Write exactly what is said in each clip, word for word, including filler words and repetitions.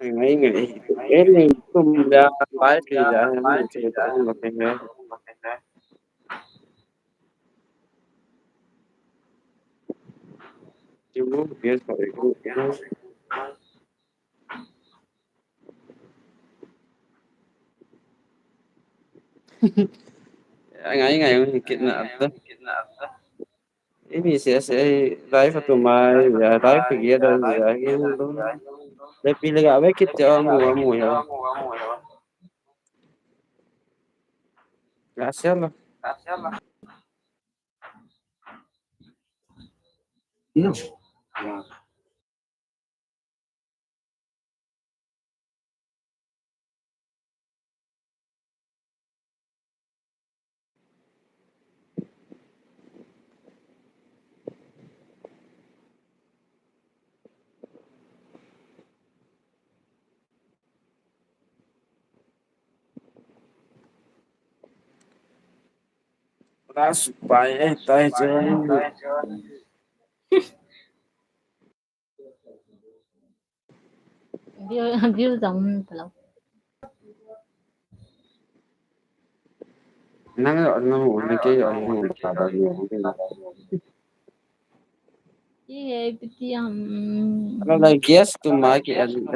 Ngai ngai. Em ni tum ya, bai pi ya, em ni che ta ong ka pe he. Ti mu, yes, sorry. Ngai ngai, ong kit na ata. Imi se se, live atu mai, ya, live together, ya, hin lo. Le pi le ga ve kit ya, mu, mu ya. Ya, se lo. Last pai, eh, tai chen. View, view jong um talou. Nang yo, nang yo, nang ke yo, nang yo, nang yo. Ye, piti am. Ala la guess to my ke adam.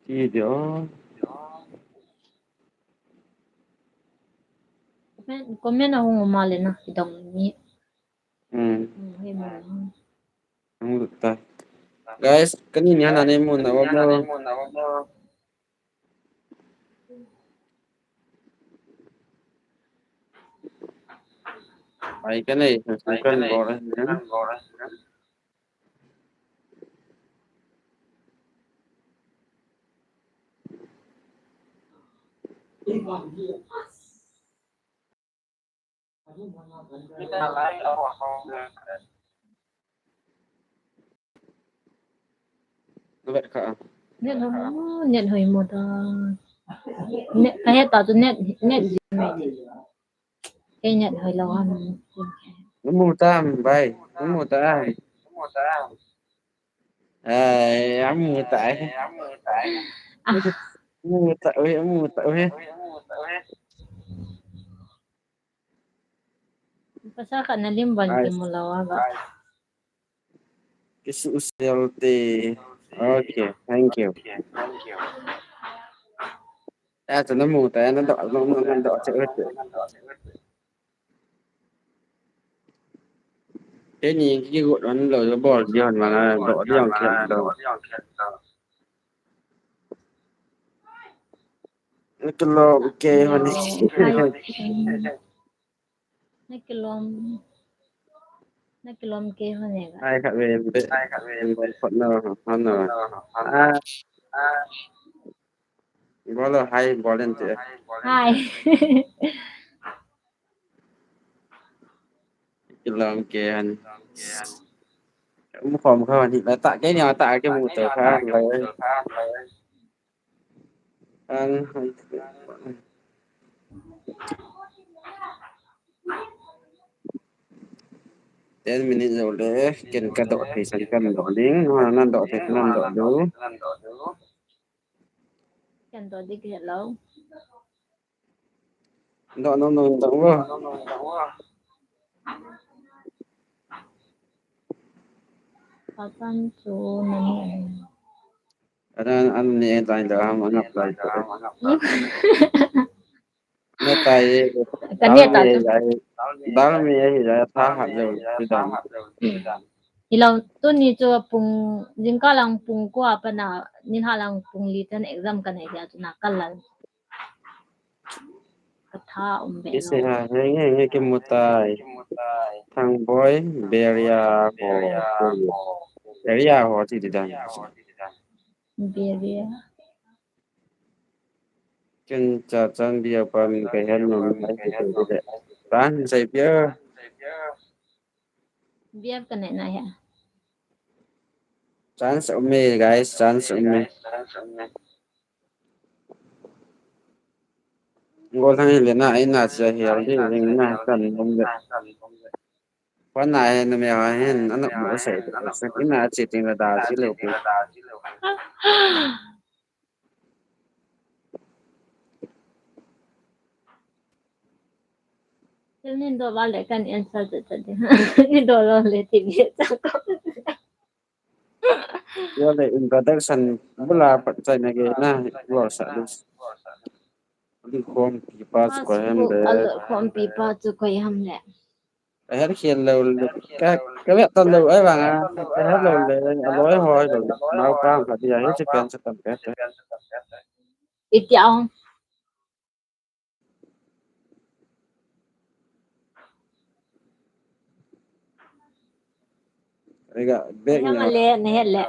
Ti jo. Comment, comment ahung um a le na, kidong ni. Hmm. Hmm, hei mo. Hung lut ta. Guys, kani ni ana nei mu na wa mo. Ai, ka nei, ka nei, ka nei, ka nei. Net hoi mo, net hoi mo ta. Net, ka het ta chu net, net ji mai. Kei net hoi lou ham. Namu tam, bai. Namu tam. Ai, amu tai. Ah. Amu tai, amu tai. Pasal khat na lim ban kimu lou a ba. Kisu sel te. Okay, thank you. Ya, tu namu tai, na do, na do, na do, che, che. Teni kigot man lou, bol di hon mana, do di hon khen do. Nakilom kei hon. Hai. Nakilom. Nakilom kei hon e ga. Hai khat ve, ve. Hai khat ve, ve. Khot no, hon no. Ah. Bol o, hai, bol in te. Hai. Kilom kei hon. Um khom kha hon hi la ta kei ni ta kimu to kha la. An, ten minutes jou le, ken ka do thei san kan do ding, ha, nan do thei nan do du. Kan do ding ke lou. Do, do, do, do, do. Patan chu nani. Adan an ne tai da ham an apply ko. Ne tai. Ka ne ta chu. Dal me hi da tha ha jo. Hilou, tuni chu pung, jingkah lang pung ko a pat na, nilhah lang pung li chan exam ka nei dia chu na kal lal. Ka tha um be. Ise ha, nge, nge, nge, kimu tai. Thangboi, Beria ho. Beria ho, ti di dan. Beria. Ken cha chan bia pa min ka hen nom ai ti ti de. Tan sai bia. Bia ka ne na ya. Chance um e, guys, chance um e. Ngol thang hi le na, ai na cha hi al di, ring na, kan um de. Koi na he, na me ha hin, ana mo se, se ina chi ting la da chi lo pi. Ni do ba le kan answer te te de. Ni do lo le ti bi cha ko. Yo le introduction bula pat chai na ge na, lo sa lu. Lu khompi pa chu koi ham le. Lu khompi pa chu koi ham le. A her khian lo le. Ka, ka vet ta lo ai vang a. Ka her lo le, a loi hoi lo. Mau pa ka dia he chi pen sa tam ka. Iti ang. Ega, bek nya. Hama le, ne het le.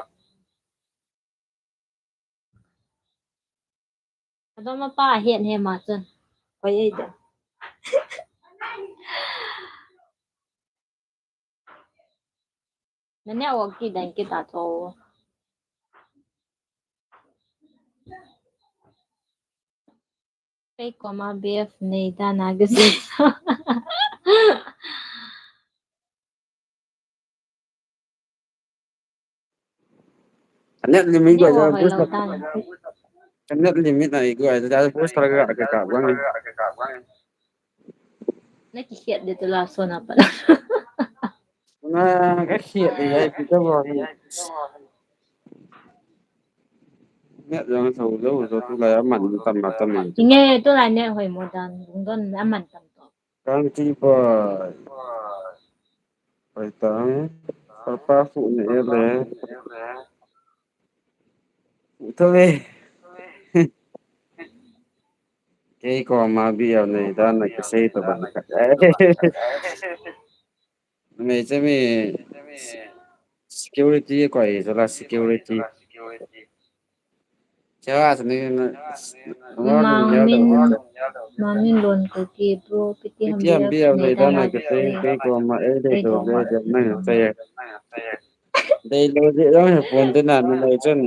Adoma pa het he ma chun. Koi ei de. Na network ki dan ki ta to. Kei koma B F nei dan a ka sei. Net limit ko ja boost. Net limit na i ko ja boost ka ka ka bang. Na ki khiat de tu la so na pa. Na ka khiat de ai pi ta bo. Net jong so lo so tu la ya man tam ma tam. Nge tu la net hoi mo dan bung don a man tam to. Kan ti pa. Pai tang. Papa fu ne ele. Fu to le. Kei koma B F nei dan na ka sei to ban ka. Mei che mi security koi jala security. Chewa sa ni na. Mamin, mamin lon ko ki bro, piti ham B F nei dan na ka sei, kei koma ei de do de de na ka sei. Dei lo de jong he pon te na, numei chun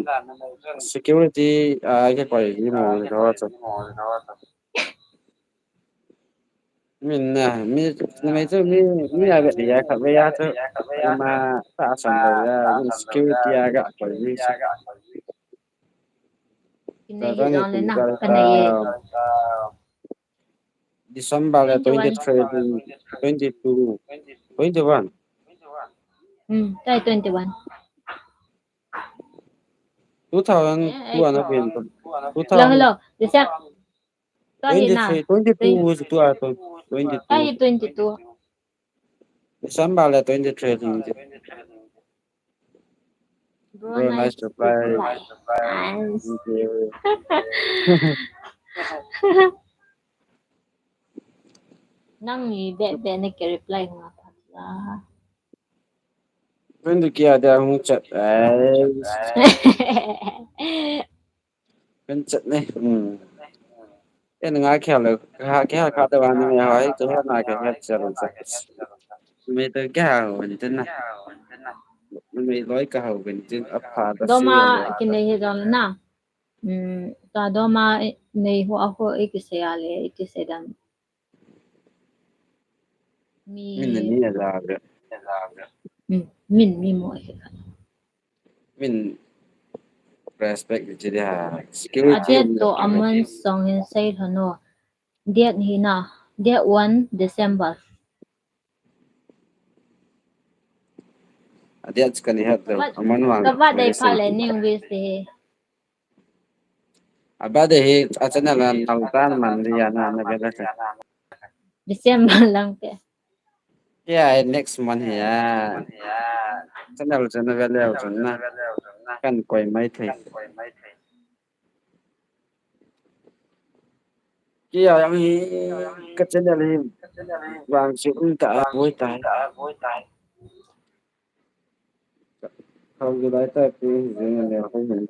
security a ke koi hi mo ka wa chun. Min na, mi, numei chun mi, mi a vet ya kha ve ya chu, ma ta san lo ya, min security a ga koi mi chu. Kinei hi jong le na, ka nei e. December le twenty-three, twenty-two, twenty-one. Hmm, tai twenty-one. Two thousand two ana pin. Two thousand. Hello, hello. December. Twenty-three, twenty-two is two thousand twenty-two. Ai, twenty-two. December le twenty-three. Bro, nice reply. Nice. Thank you. Nang ni be be ne ke reply nga pa la. Twenty-two kia dia hung chat. Ai. Kan chat ne. Hmm. En nga kya lo, kya, kya kha ta wan me hoi, to na ka kya chat lo sa. Me to kya ho ni tin na. Me loi ka ho ni tin a pha ta. Doma kinei hi jong na. Hmm, ta doma nei ho a ho e ki se a le, e ki se dan. Mi. Min ni a la ga. Hmm, min mi mo e ka. Min respect ji dia security. A date to a month song hin sei lhon o. Date hi na, date one December. A date ka ni hat lo, a month vang. Ka ba dei pha le ning wish de. A ba de hi a channel a nal tan man dia na na be la. December lang pe. Kei a next month hi a. Channel channel ve leu chun na. Kan koi mai thei. Kei a yang hi ka channel hi vang si um ta a boi tai. Hau July ta pi jing le hau hin.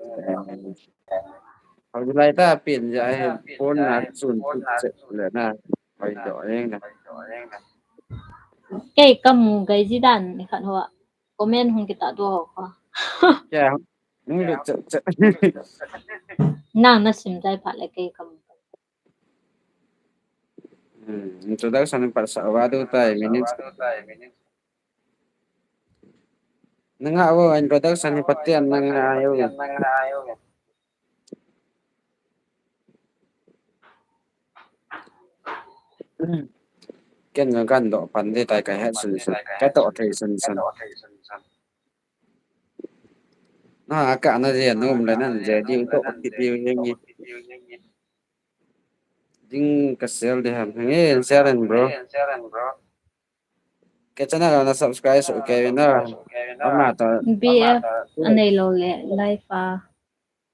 Hau July ta pin ja he pon na chun tu che le na. Hoi do eng na. Kei ka mu gai ji dan ni khat ho. Comment hung kita do ho ko. Ya. Hung le che che. Nang na sim dai pha le kei ka mu. Hmm, introduction pa sa wa do tai minutes. Nanga vo introduction hi pati nanga yo. Ken ngan kan do pan de tai ka het sun sun. Ka to thei sun sun. Na ka na je nom le nan je di to ki di yang ni. Ding ka share de ham. Nge share en bro. Ke channel na subscribe so ke na. Ama ta B F anei lo le live a.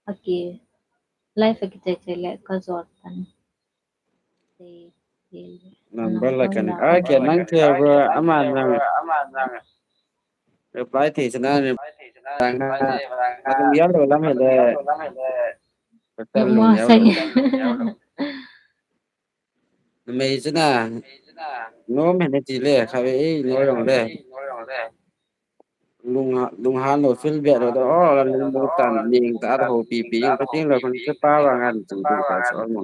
Aki live aki te te le ka jot pan. Number la kan. Ah, ke nang ke bro, ama nang. Reply thei chana ni. Tang ha. Atum yalo lam hele. Ka lung yalo. Mei chana. Nom hele ti le, kha ve ei, no yong le. Lung ha, lung han lo feel bad lo to, oh, la lung bo tan, ning ta ho pi pi, yung pating lo, kon se pa wa ngan tu tu ta so mo.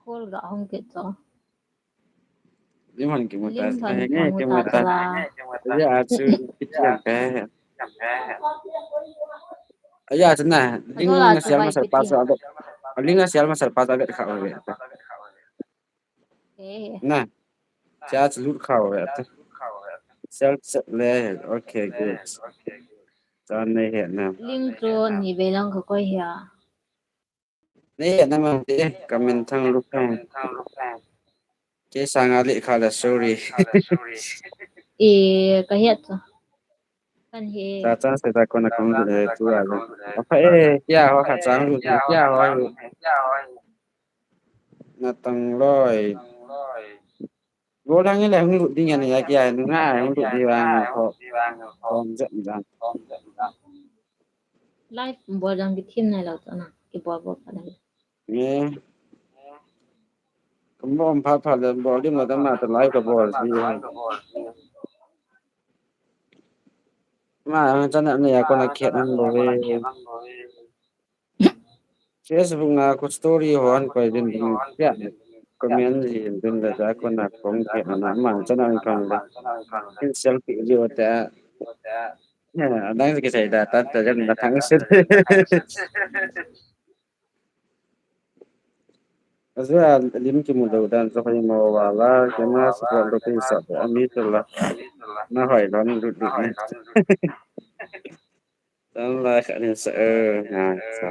Kol ga hong ke to. Lim han ki mo ta, lim han ki mo ta. Ya, achu, piti yang pe. Aya, chana, ling na sial ma sal pa sa. Ling na sial ma sal pa sa, kha ve. Eh. Na. Cha lut kha ve. Sial le, okay, good. Chan nei he na. Ling chu ni ve lang ka koi hia. Nei he na ma te, ka min thang lu phe. Ke sanga le kha la, sorry. E, ka he to. Kan he. Cha cha se ta kona kong le tu a le. Apa e, kya ho kha chang lu, kya ho. Na tang loi. Bo lang le hung lut ding ya ne ya kya, nga hung lut di wang ko. Kong je dan. Live bol dang ki thim nai lo to na, ki bol bol pa dang. Nge. Kum bom pha pha le bol ding ma ta ma ta live ka bol si. Ma, chana ne ya kona khet nan bol. Facebook na ko story ho an ko din din ya. Comment din din da ja kona kong khet na ma chana an kan da. Kin selfie video ta. Ya, adang ke sai da ta ta jan da thang se. Azua lim ki mu lo dan so hoi mo wa la ke na support lo ke sa ami to la. Na hoi lo ni lut lut ni. Dan la kha ni sa, eh, na sa.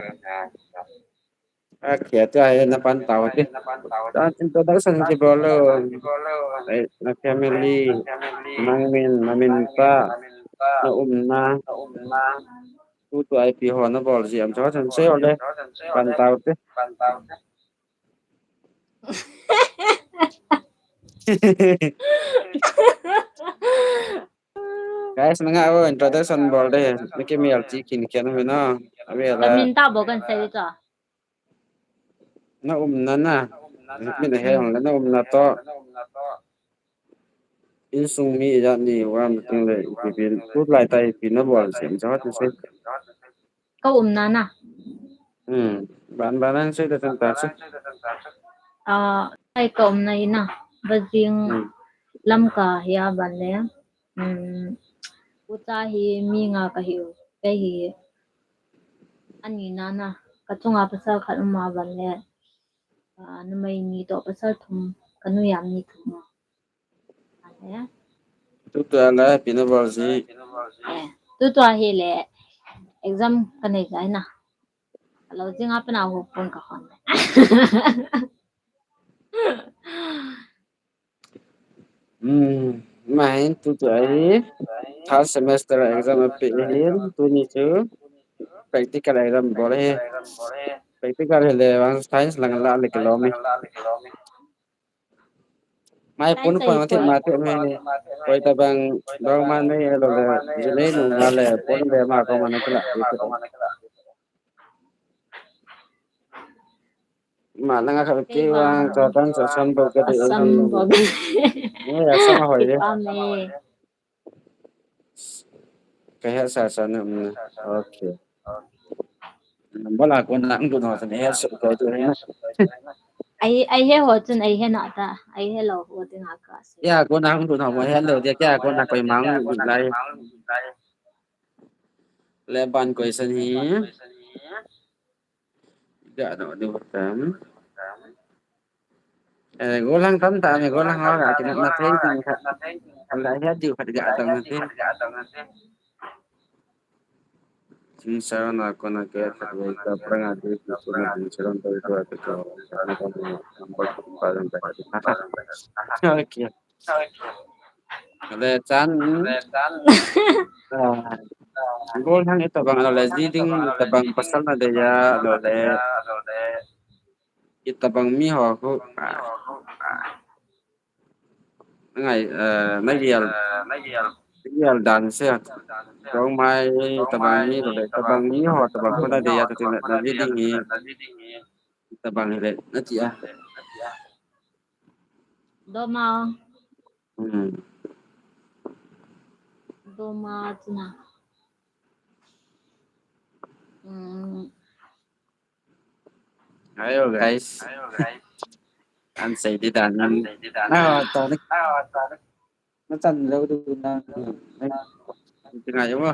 Okay, tua hi na pan tau te. Dan introduction ki bol lo. Ai, na family, nang min, na min pa, na umna. Tu tu I P ho na bol ji am cho chan se ole. Pan tau te. Guys, nanga vo introduction bol de. Naki mi alti kin kian mi no. Abi ala. Min ta bo kan sai ta. Na umna na. Min he na umna to. Insung mi ya ni wa mi ting le ipi tu lai tai pi na bol sem cha tu se. Ka umna na. Hmm. Ban ban an se da tan ta se. Ah, ai ka umna ina. Bajing Lamka hia ban le. Hmm. Uta hi mi nga ka hiu. Ka hi ani na na. Ka chunga pasal khat um a ban le. Ah, numei ni to pasal thum. Ka nu yam ni thum. Tutua la pina bol ji. Eh, tutua hi le exam ka nei jai na. Alo jing a pina ho pon ka hon. Hmm, ma hin tutua hi third semester exam a pe hin tuni chu practical exam bol hi. Practical hi le vang science lang la le kilomi. Mai pun pun ati mati mai ni. Koi tabang dong man ni elo le. Jilei nu ma le pun le ma ko man kila. Ma nanga kha ki wang ka tan sa san bo ka de. San bo. Ni ya san hoi de. Ka he sa sa na. Okay. Bala ko na ang ko no sa ne so ko to na. Ai, ai he ho chun ai he na ta. Ai he lo ho ding a ka sei. Ya, kona hung dun ho mo he lo dia kya kona koi mang lai. Le ban question hi. Ga no du tam. Eh, golang tam ta me golang ho ga kina na thei ding kha. La he diu khat ga tam na thei. Jing Sharon a kona ke khat wei ka prang a dei ki chuna Jing Sharon dei dua ka ka na ka number two pa dang ka. Okay. Le chan. Ah, golang ita bang le ji ding ita bang pasal na dei ya le ita bang mi ho ko. Ah. Ngai, eh, na gial, na gial dan se. Dong mai tabang mi le tabang mi ho tabang ko na de ya tu na, na ji ding hi. Tabang le na ti a. Doma. Hmm. Doma chuna. Hmm. Hello guys. Hello guys. An sei di dan. An sei di dan. Ah, ta ni. Ah, ta ni. Na chan lo du na. Ngai mo.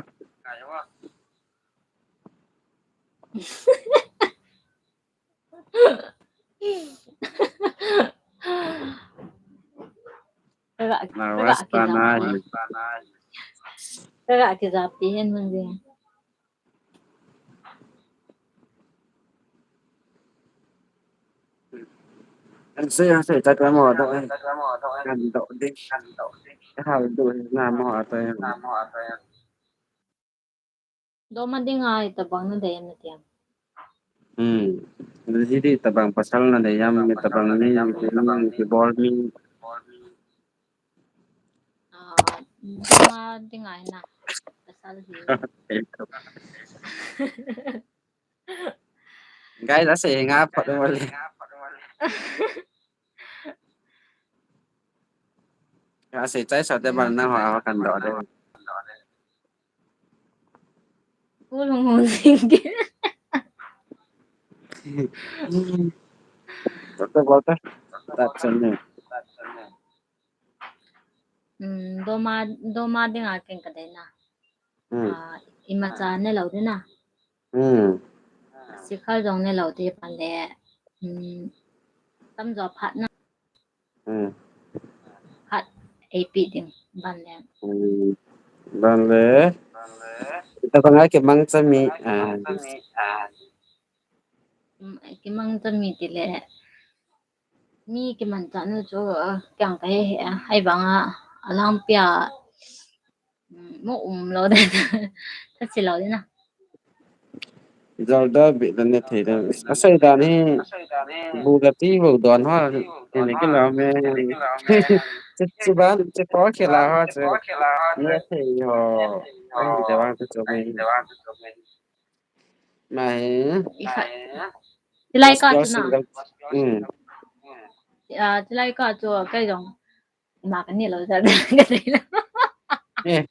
Kaga, na kaga was pa na. Kaga kijapi hen mun ding. An sei, an sei, ta ka mo do, eh. Kan do ding, kan do ding. Ka hal do na mo a ta. Doma ding ai tabang na dei na tiam. Hmm. Ji di tabang pasal na dei yam mi tabang ni, ni, ni bol mi. Ah, doma ding ai na. Pasal hi. Guys, ase nga phat mo le. Ase chai sa te ban na ho a kan do de. Ko lung hung sing ke. Doctor, doctor. That's a name. Hmm, doma, doma ding a ken ka dei na. Hmm. Ah, imacha ne lo ding na. Hmm. Sikhal jong ne lo ding pan le. Hmm. Tamjo phat na. Hmm. Phat eipi ding ban le. Hmm. Ban le. Tabang a kimang cha mi, ah. Hmm, kimang cha mi ti le. Mi kimanchah nu chu, ah, kiang ka he he, ah, hei bang a, a lang pia, mm, mo um lo de, ta chi lo de na. Jol da bi da ne thei da. Asei da ni, bu da ti bu don ha, ni ki la me. Chi, chi ban, chi po ki la ha, chi. Ne thei ho, ai da wa chu me. Mai. Tilai ka chu na. Hmm. Ah, tilai ka chu kai jong. Ma ka ni lo ja ka ni lo. Eh.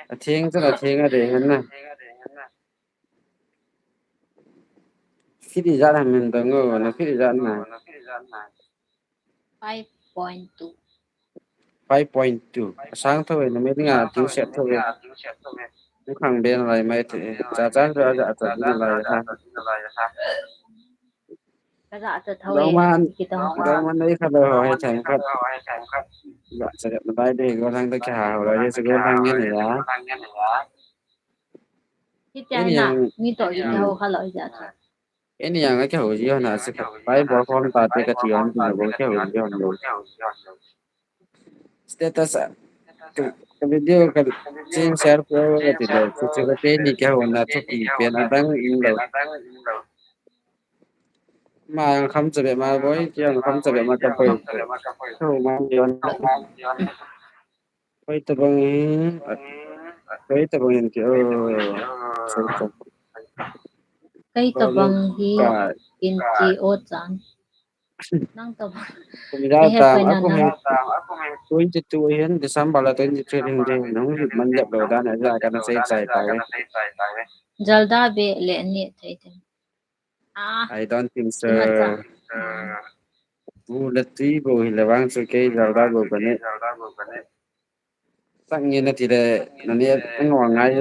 A thing chu a thing a de hen na. Kiti ja na min dong o, na kiti ja na. Five point two. Five point two. Asang tho na me nga ting set tho. Ni khang ben lai mai the. Cha cha cha cha cha ni lai ha. Ka ja cha tho. Dong man, ki dong man nei kha lo ho hai chang khat. Ja cha na bai de go thang ta kya ho lai de go thang ne ya. Hi tia na mi to ki ho kha lo ja cha. Eni yang a kya ho ji ho na se kha. Pai bol khom ta te ka ti hon ti na bol kya ho ji ho na bol. Status a. Ka, ka video ka chin share ko ka ti lo. Chu chu ka te ni kya ho na chu pi pen a dang in lo. Ma yang kham cha be ma boi, kya yang kham cha be ma ka boi. Chu ma yon. Koi tabang hi, koi tabang hin ki, oh, so, so. Koi tabang hi, in ki, oh, chan. Nang tabang. Kumida tam, aku mai, twenty-two hin, December la twenty-three hin, nung man jap lo dan, aja kana sei chai ta ve. Jalda be le ni thei te. Ah, I don't think so. Imacha. Bu le tui bou hile vang chu kei Zelda bou kanei. Sang nge nati le, nani angol ngai.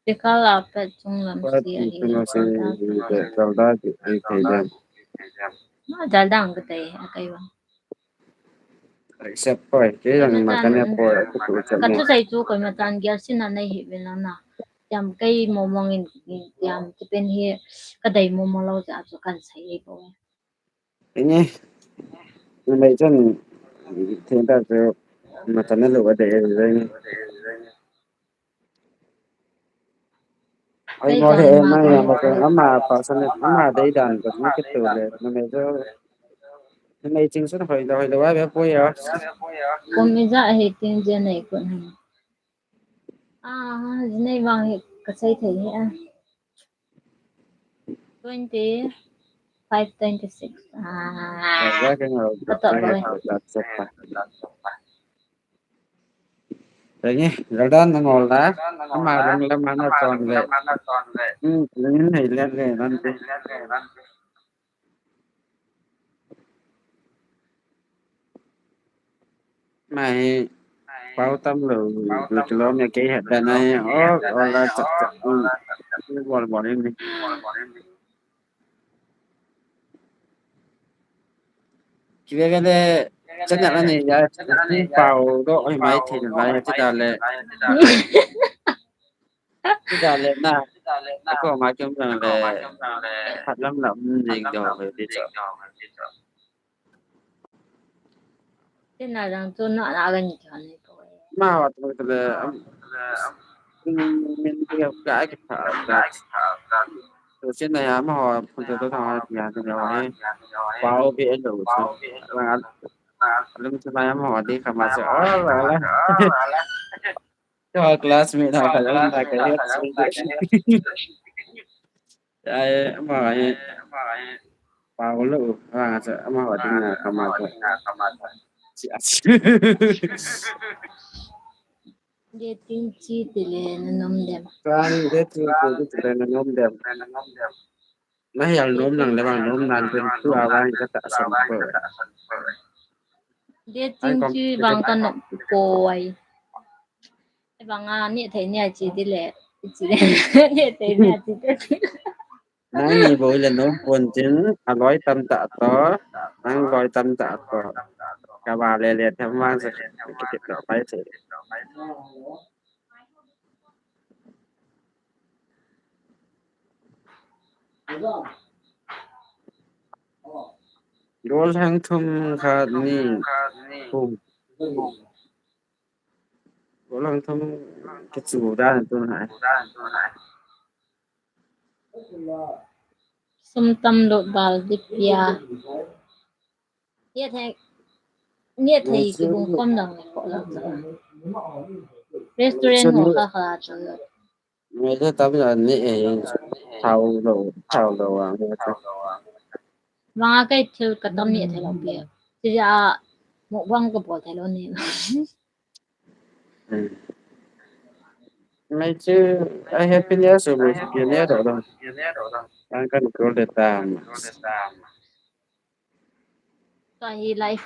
Tikal a pet chung lam si ahi. Chung lam si Zelda ti ai thei dem. Ma Zelda ang katai, akai vang. Except poi, kei jong matan e poi, aku tu chat. Kachusei chu koima chan gel sin a nei hi vel na. Tiam kei momong in, tiam ti pen hi kadei momong lou jeh a chu kahin sei ei poi. Enge, numei chun thengtah chu matan alou adei e. Ai mo he, mai ya ma ko ama pa san ama dei dan ko ni ke tu le, numei chu, numei ching sun hoi lo hoi lo wa be poi ya. Kum ijat ahi tin je nei ko na. Ah, jinei vang hi kasei thei hi a. Twenty-five, twenty-six. Ah. Ka to ko. Tenge, Zelda nangol la. Ama lung lam ana ton le. Hmm, lung nei le le nan te. Mai, pao tam lou, tu kilom ya kei het dan ai, o, o la chak chak, um, bol bol in ni. Kive ve le, channel ani ya, pao do, oi mai thi na ya, ti da le. Ti da le na, ko ma kem dang le, phat lam lam, ning do, ti cho. Tin a dang chu na, na ga ni kha ni ko. Ma wa tu le, um, min ti ka ki pha ka. Tu sin na ya ma wa, phun tu tu na ya ni ya wa. Pao bi lo chu. Lung chu na ya ma wa di kha ma chu. Ah, la la. Cho classmate ha ka lam na ka ya. Ai, ama ai. Pao lo, ah, sa, ama wa ding na kama ko. Si, ah, si. Dating chi ti le na nom dem. Kan dating chi ti le na nom dem. Na hial nom lang le bang nom nan tin tu a bang ka ta sam ko. Dating chi bang ka nom poi. Bang a, ni thei ni a chi ti le, chi le, ni thei ni a chi ti le. Nang ni bou le nom pon tin, a loi tam ta to, nang loi tam ta to. Ka ba le le tham vang sa, ki ti to pai se. Gollhang thum khat ni thum. Gollhang thum kichu dan tu na. Sum tam lo bal dipia. Ni thei, ni thei ki bung kom dang ko la. Restaurant ho kha kha chu. Mai le tam ya ni e, thao lo, thao lo a, mai le. Vang a kai thil ka tam ni thei lo pe. Ti ya, mukbang ka bol thei lo ni. Hmm. Mai chu, a happiness o mai chu, ni do do. Ang kan ko de tam. Tua hi live.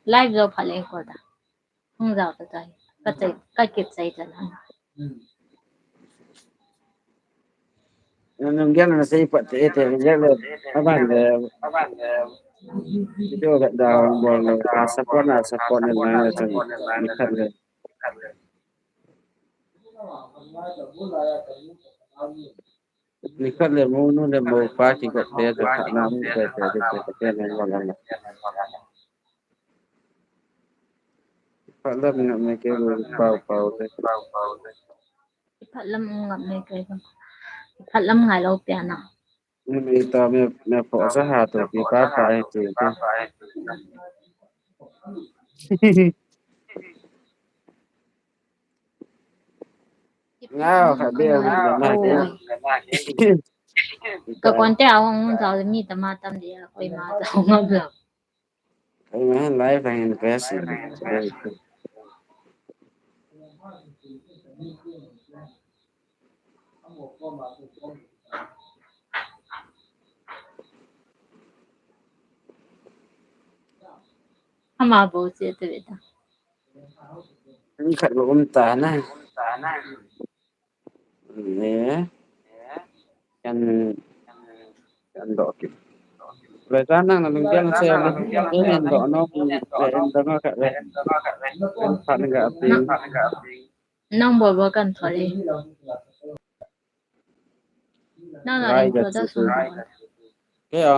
Live jo pha leng ko ta. Hung jao ta tua hi. Ka chai, ka kit chai ta na. Nung gen na sei pat te te gen le. Aban le. Video ga da bol le. Ka support na support na na. Ni khat le. Nikhat le monu le mopa kigop le, khat na mu pe pe de pe pe ne wala la. Phat lam ngap me kei pao pao de. Phat lam ngap me kei. Phat lam ngai lo pia na. Me ta me, me pho sa ha to pi pa pa e tu tu. Ngau kha be a na ke. Ka kon te a hung jao le mi ta ma tam de a koi ma ta hung a bla. Ai ma live a invest. Ama bou che te ve ta. Ni khat lo um ta na. Ne. Kan, kan do ki. Re ta nang na lung kan se na. Kan do no. Kan do no ka re. Kan pha ni ga ti. Nang bol bol kan thole. Nang na introduction. Ke ya.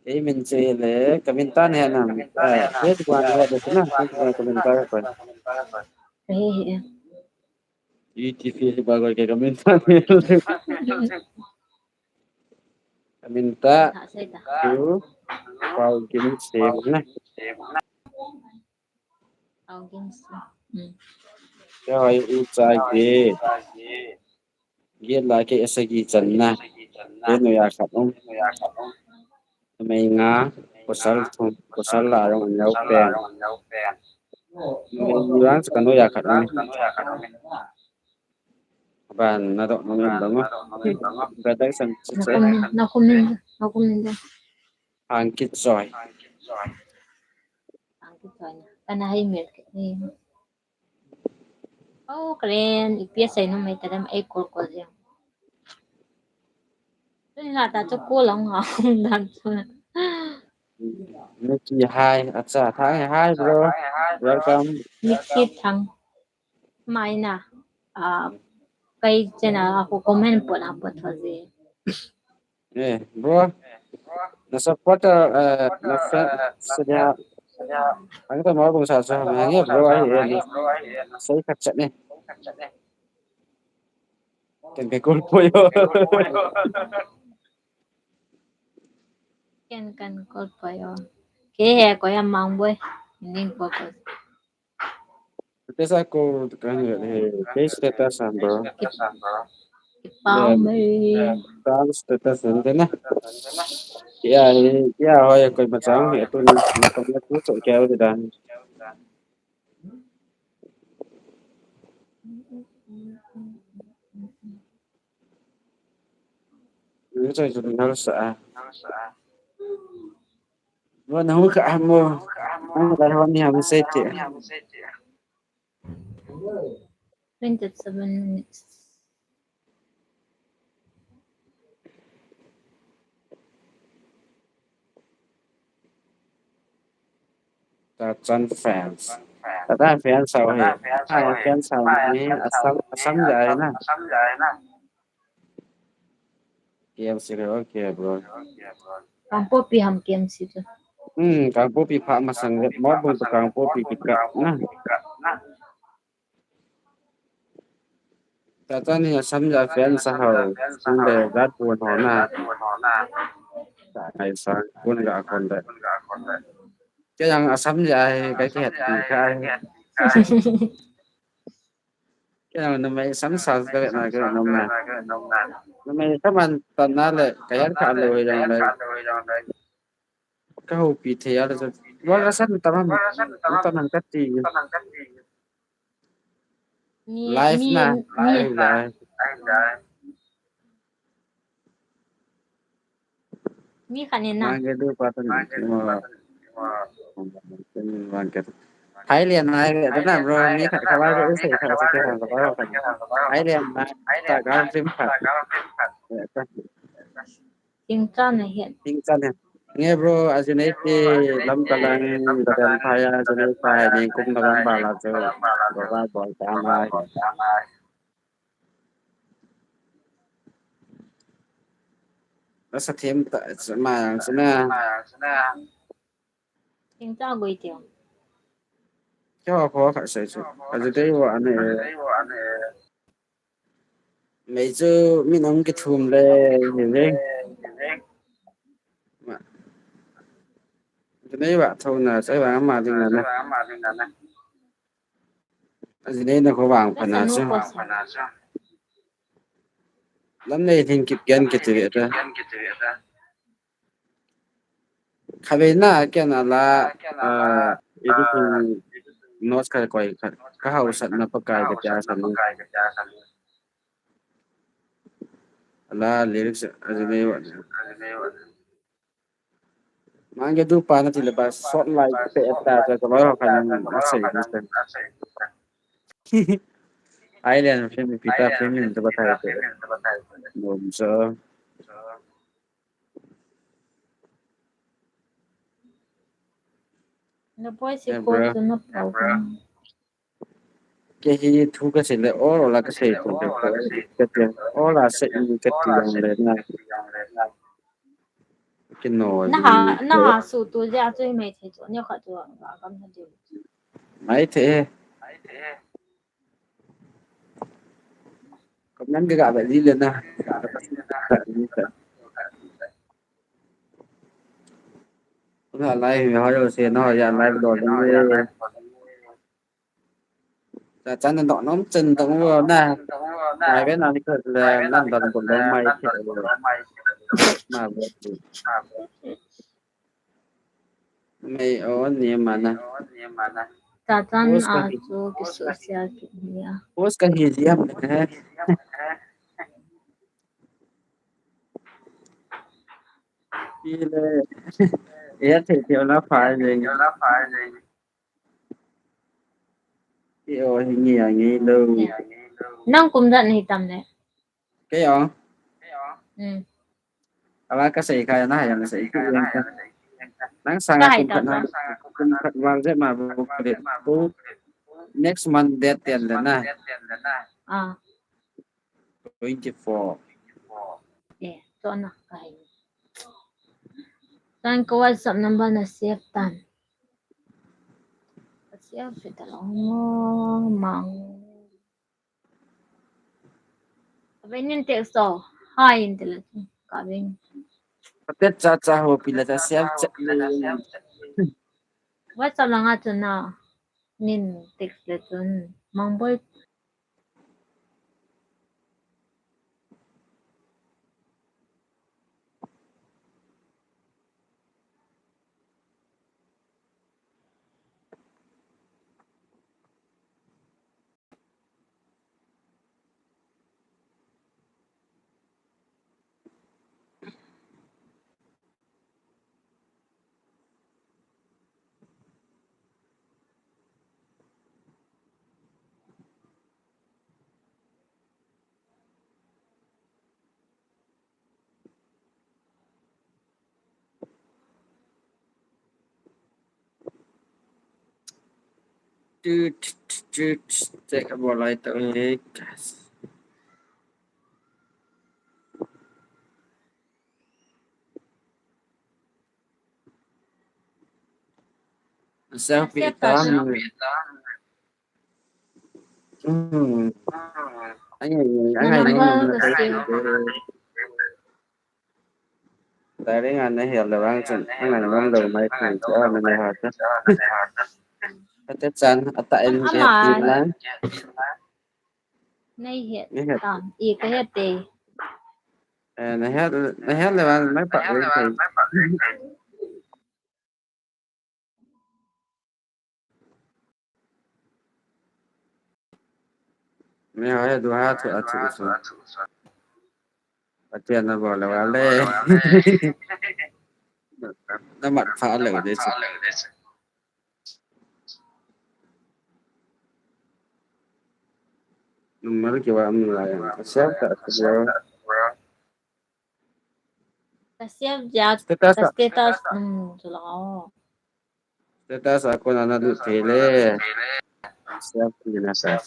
Ei min che le, ka min ta ne na. Eh, Facebook ne de na, Facebook ka min ta ko. He he. Iti Facebook ba ko ke ka min ta ne. Ka min ta. Tu. Pau kin se na. Audience. Hmm. Kei hoi u cha ge. Ge la ke esa gi chan na. Ke no ya khat um. Mei nga pasal thum, pasal la rong an yau pen. Mei nga sa ka no ya khat um. Ban na do no mi dong. Production. Na kumin, na kumin, na kumin. Hang kit soi. Hang kit soi na. Kana hai mel ke. Oh, kren, ipi asei nom mai ta dem, ei call call jeng. Tuni la ta chu call long ha, dan chu. Nikki, hi. Acha, hi, hi, bro. Welcome. Nikki Thang. Mai na. Ah, kai channel a ko comment po na po tho je. Eh, bro. Na supporter, eh, na friend, sedia. Ang ta mo kung sa sa, ang ye, bro, ai, eh, na sai khat chat ne. Ken ke call po yo. Ken kan call po yo. Ke he ko ya mang boy. Ning po ko. Status a ko kan he, ke status a bro. Kipau mai. Kan status a na. Kya, kya ho ya koi bachao he tu na, na ko na tu so kya ho dan. Ni choi chu nal sa. Mo na hu kha mo. Mo na ho ni ham se ti. Twenty-seven minutes. Tachan fans. Tachan fans sao he. Hai fans sao he. Assam, Assam jai na. K M C ke, okay, bro. Kangpokpi ham K M C tu. Hmm, Kangpokpi pha masang le, mo bung tu Kangpokpi kikah na. Tata ni Assam ja fan sa ho, sung le gat bun ho na. Ta ngai sa, bun ga kon le. Kei jong Assam ja hi, ka kihet pi ka hi. Kei jong numei Assam sa ka le na ka nom na. Numei ka man tan na le, ka yan ka lo hi jong le. Ka houpi thei a le chu. Wal a san tam ham, tam ham ka ti. Mi, live mi, na, mi, live, live. Mi khat in na. Mange du pa tan. Thailand na, na bro, mi khat ka ba ko sei kha sa ke ba ko. Thailand na, ta ga film khat. Tingchan ahi. Tingchan ahi. Nge bro, ajinei ti lam kalang, gadan phaya, ajinei phaya, ningkum November la chu. Baba bol ta mai. Nasa them ta, ma yang sina. Tingchan goi ti. Kya ko kha sai chu. Ajinei wa ne. Mei chu min hung kithum le, ni ve. Jinei va thona, sai va ma ding na na. Jinei na ko vang pha na chu. Lam nei thing kip gen kiti ve ta. Khatvei na, ken a la, ah, editing notes khat koi khat, ka hausatna Pakai ka tia san. A la lyrics a ji nei va. Mange du pa na tile ba sot lai pe ta ta ko lo ka na na sei ni ta. Island film pi ta film ni ta ba ta ta. Bom so. Na poi si ko tu na pau. Ke hi thu ka sei le or la ka sei tu ka ti or la sei ni ka ti yang le na. Kino. Na ha na ha su tu ja tu mai the tu ni kha tu ga kam na tu. Mai the. Kam nan ga ga ba li le na. Na lai mi ha yo se na ya lai do ni. Cha chan na dong nom chen dong lo na. Mai ve na ni ko le nan dong ko lo mai che lo. Ma ve. Mai o ni ma na. Cha chan a chu ki su sia ki ni a. Post ka hi ji am ne. Ile. Ya te te na fa le. Kei o hi ngi a ngi lo. Nang kum jat nei tam le. Kei o. Hmm. Ala ka sei kha na ha yang sei ki yang ka. Nang sang kum khat na kum khat wal je ma bu kre. Ko next month date ten le na. Ah. Twenty four. Eh, to na kai. Tan ko WhatsApp number na save tan. Save ta lo mang. Venin text to. Hi in tele. Ka vin. Pate cha cha ho pila ta siam chat le. WhatsApp langa chun na. Nin text le chun. Mang boi. Check a bol lai ta e. Selfie ta. Hmm. Ai ai ai. Dari ngan na hial le vang chen, ngan nom lo mai chen, cha na ne ha cha. Ate chan, ata en ke tin na. Nei het tam, i ka het te. Eh, na hial, na hial le vang mai pa le. Ni ha ya du ha chu a chu chu. Pathian na bol le vale. Na mat pha le de chu. Number ki wa am la ya. Save ta chu. Ka save jia, status, ka status, um, chu la o. Status a kona na lut thei le. Save ni na sa.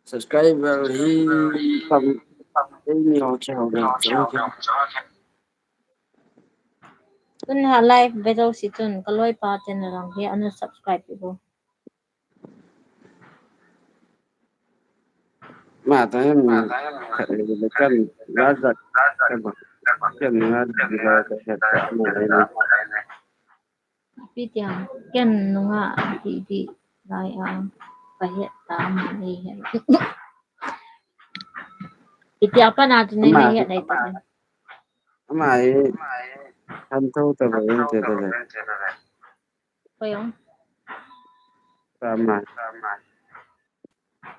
Subscriber hi tam, tam ni ho che ho ga. Tun ha live ve jouse chun ka loipa channel lang hi ana subscribe pi bo. Ma ta hem khat ni le kan la jat ka ba. Kan ni la di la ka het ta ma le ni. Pi tia ken nunga di di lai a ka het ta ma le het. Pi tia pa na tu nei nei het nei ta. Ama e han tho ta ba yen te ta le. Koyong. Tama.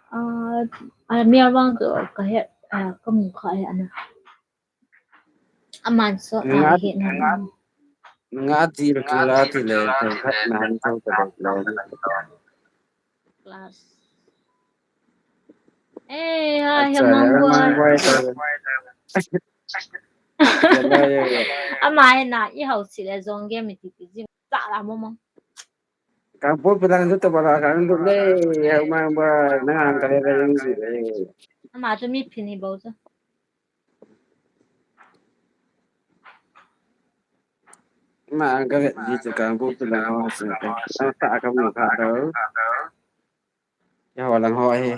Ah, ah, mi abang ko kahe, ah, kamu kha he ana. Aman so, ah, he na. Nga ti le kila ti le, ko khat na han ko ka dok lo. Class. Eh, ha, he mang boy. Ama he na, i hau si le zong game ti ti jing. Sa la mo mo. Kangpokpi lang sa tabala kang duk le, he mang boy, na ang kale kale yung si le. Ama tu mi pin hi bau sa. Ma ang ka vet di tu Kangpokpi lang ho si. Ang ta ka mu ka do. Ya ho lang ho hi.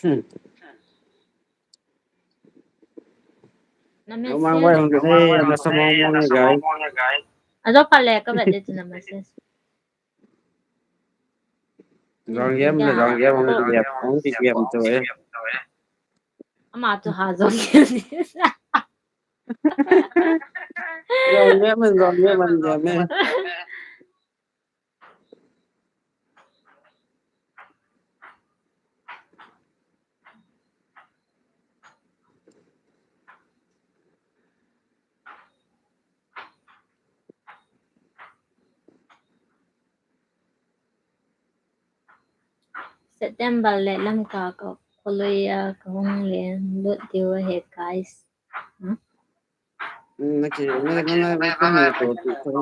Hmm. Na message. Mang wai hong de, na sa mong mong ni gai. Ajo pale ka vet di tu na message. Zong yem na, zong yem, hong di yem, hong di yem tu eh. Ama tu ha zong yem ni. Zong yem, zong yem, zong yem. September le Lamka ka kholoi a ka hung le lut diu ahi guys. Hmm? Na ki, na, na, na, na, na, na, na,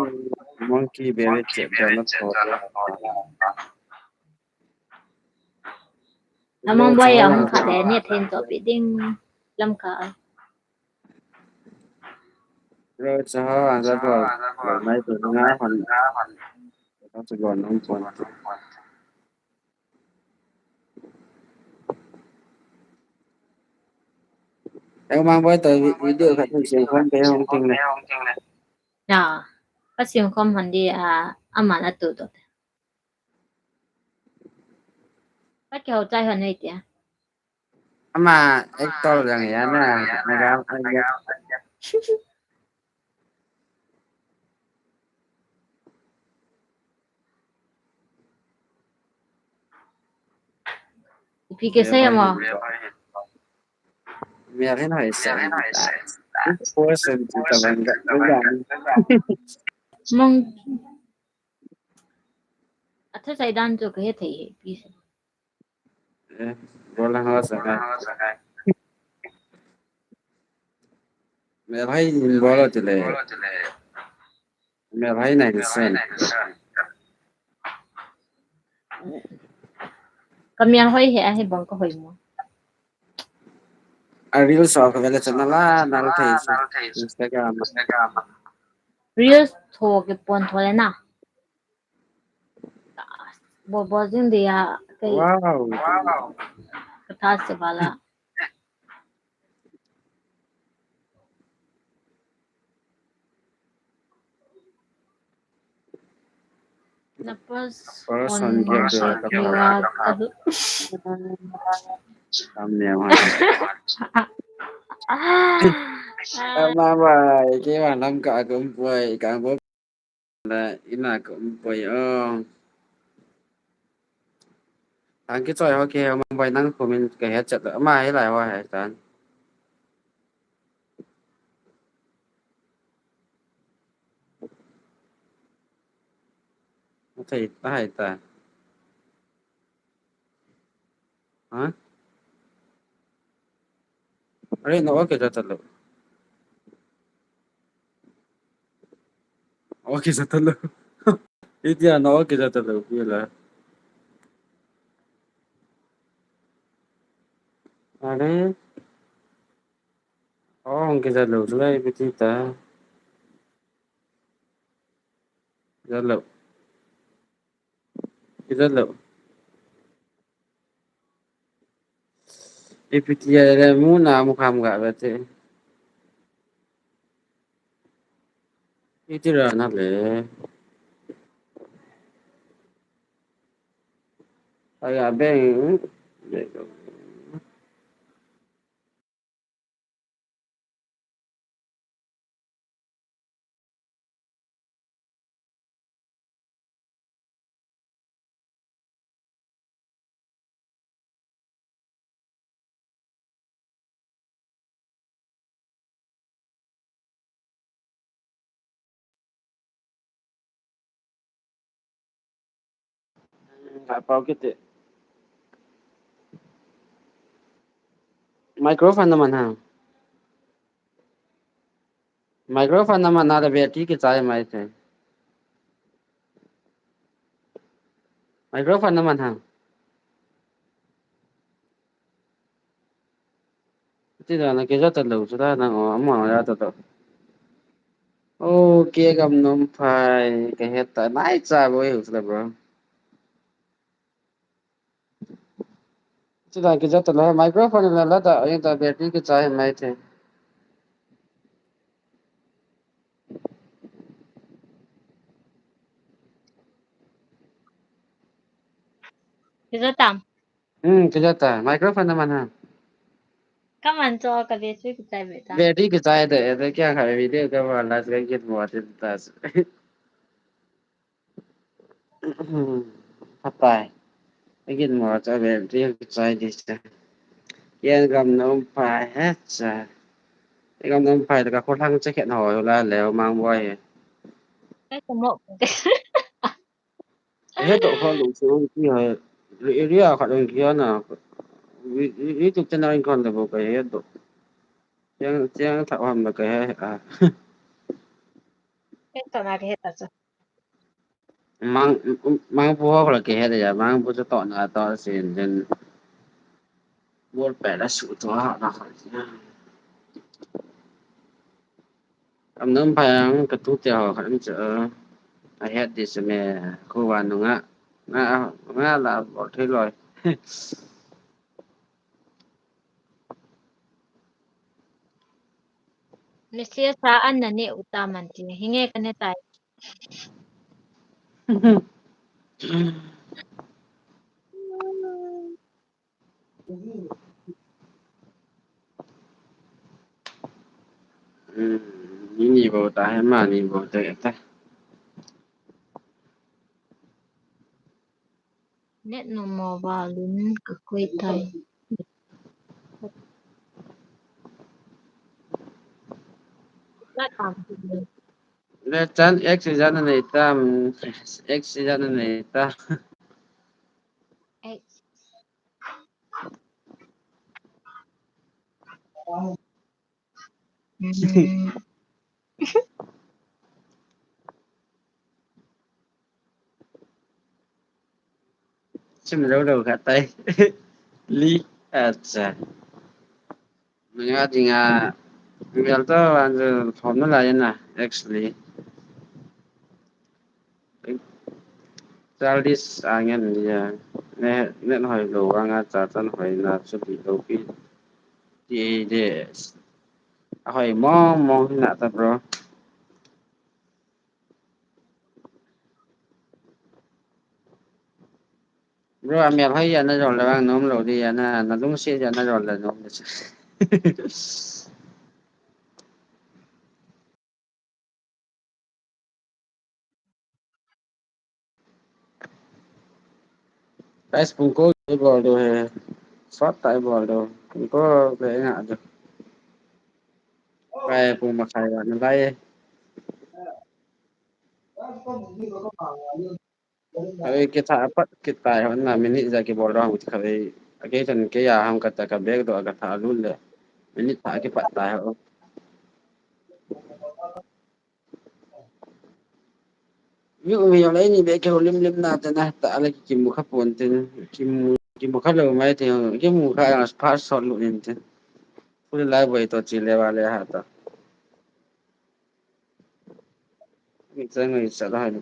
monkey berry chip da na to. Among boy a hung kha le ni then to pi ding Lamka. Ro cha ha, an za to. Mai to nga hon. Ka to gon nong pon. Eng mang boy to vi-, video khat hung siam khom pe hung ting le. Ya, ka siam khom hon di, ah, aman atu to. Ka kihou chai hon nei tia. Ama actor jang ya na, na ga, na ga. Ipi kisei mo? Mel hin hoi sen. Four sen ti ta bang ga, ga. Mong. Atha sai dan chu ka he thei he pi se. Eh, bola ho sa ka. Mel hai in bola ti le. Mel hai nai sen. Ka mel hoi he ahi bang ka hoi mo. A reels ho ka vele chana la, nal thei se. Instagram. Reels tho ke pon tho le na. Bo bo jing dia ke. Wow. Ka tha se bala. Na pos on ke ka. Am ne wa. Ama bai, ke wa lam ka kum poi, ka bo. La ina ka um poi o. Tang kichoi ho ke mang bai nang comment ka he chat ama he lai ho he tan. Athei, athei ta. Ha? Are, na okay jat lou. Okay jat lou. Itia na okay jat lou, pila. Are. Oh, okay jat lou, sulai ipi ti ta. Jat lou. Ipi ti a le mu na mu kham ga ba te. Iti ra na le. Aya beng. Ka pau kiti. Microphone naman ha. Microphone naman ha, battery kichai mai the. Microphone naman ha. Ti da na ke ja ta lo chu da na o, amo ya ta to. Okay, Gamnomphai, ka het ta, nai cha bo hu la, bro. Ti da ke ja ta lo, microphone la la da, yin da battery kichai mai the. Ke ja tam. Hmm, ke ja ta. Microphone naman ha. Kaman cho ka battery kichai be ta. Battery kichai de, de kya kha video ka ba la ka git mo tin ta. Phatai. Ka git mo cha battery kichai di cha. Yen Gamnomphai he cha. Gamnomphai ka kholang cha khet ho la le mang boi he. Ka mo. He to kho lu chu ki ha. Area khat ong ki na. YouTube channel in kon le bo ka he to. Chiang, chiang tha ham le ka he a. He to na ke he ta chu. Mang, mang pu ho la ke he ya, mang pu chu to na to sin den. Bol pe la su to ha na kha. Gamnomphai ang ka tu te ho kha chu. A het di se me ko wa nu nga. Nga, nga la bol thei loi. Message sa an na ne u ta man ti. Hinge ka ne tai. Hmm, ni ni bo ta he ma ni bo te ta. Net no mo va lun ka koi tai. La tam. Le chan X jan nei tam, X jan nei ta. X. Hmm. Sim lo lo kha tai. Li, acha. Nga dinga, ngal to an thom na la na, actually. Childish angen dia. Ne, ne hoi lo anga cha chan hoi na chu di lo pi. Ti de. Hoi mong mong na ta, bro. Bro, amel hoi ya na jol le vang nom lo di ya na, na lungset ya na jol le nom le. Guys, pung ko bol do he. Sot tai bol do. Pung ko be nga do. Kai pung makhai va na lai. Kave kitha apat kitai hon na minute ja kibol rong ti kave. Ake chan ke ya ham kata ka bag do ka tha lu le. Minute tha kipat tai ho. Yu mi yo le ni be ke lim lim na ta na ta le kimu kha pon tin. Kimu, kimu kha lo mai tin. Kimu kha ya pa sot lu nin tin. Pu le lai boi to chi le va le ha ta. Ni chang ngai sa la ni.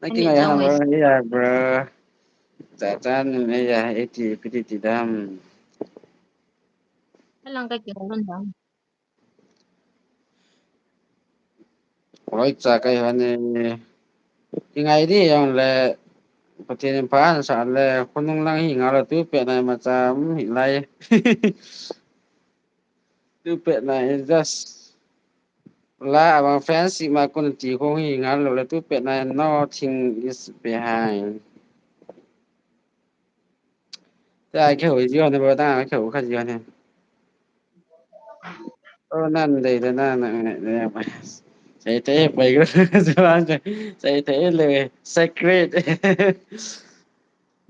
Na ki ngai ha ma ya, bro. Cha cha ni me ya, e ti pi ti ti dam. Alang ka ki hon dam. Oi cha kai ha ni. Ki ngai di yong le. Pathen in pha sa le, khonung lang hi nga lo tu pe na ma cha, um, hi lai. Tu pe na is just la abang fancy ma kun ti khong hi nga lo le tu pe na nothing is behind. Ta ke ho ji ne ba ta ke ho kha ji ne. O nan dei da na na ne ne. Sei te, poi ko. Sei te le, secret.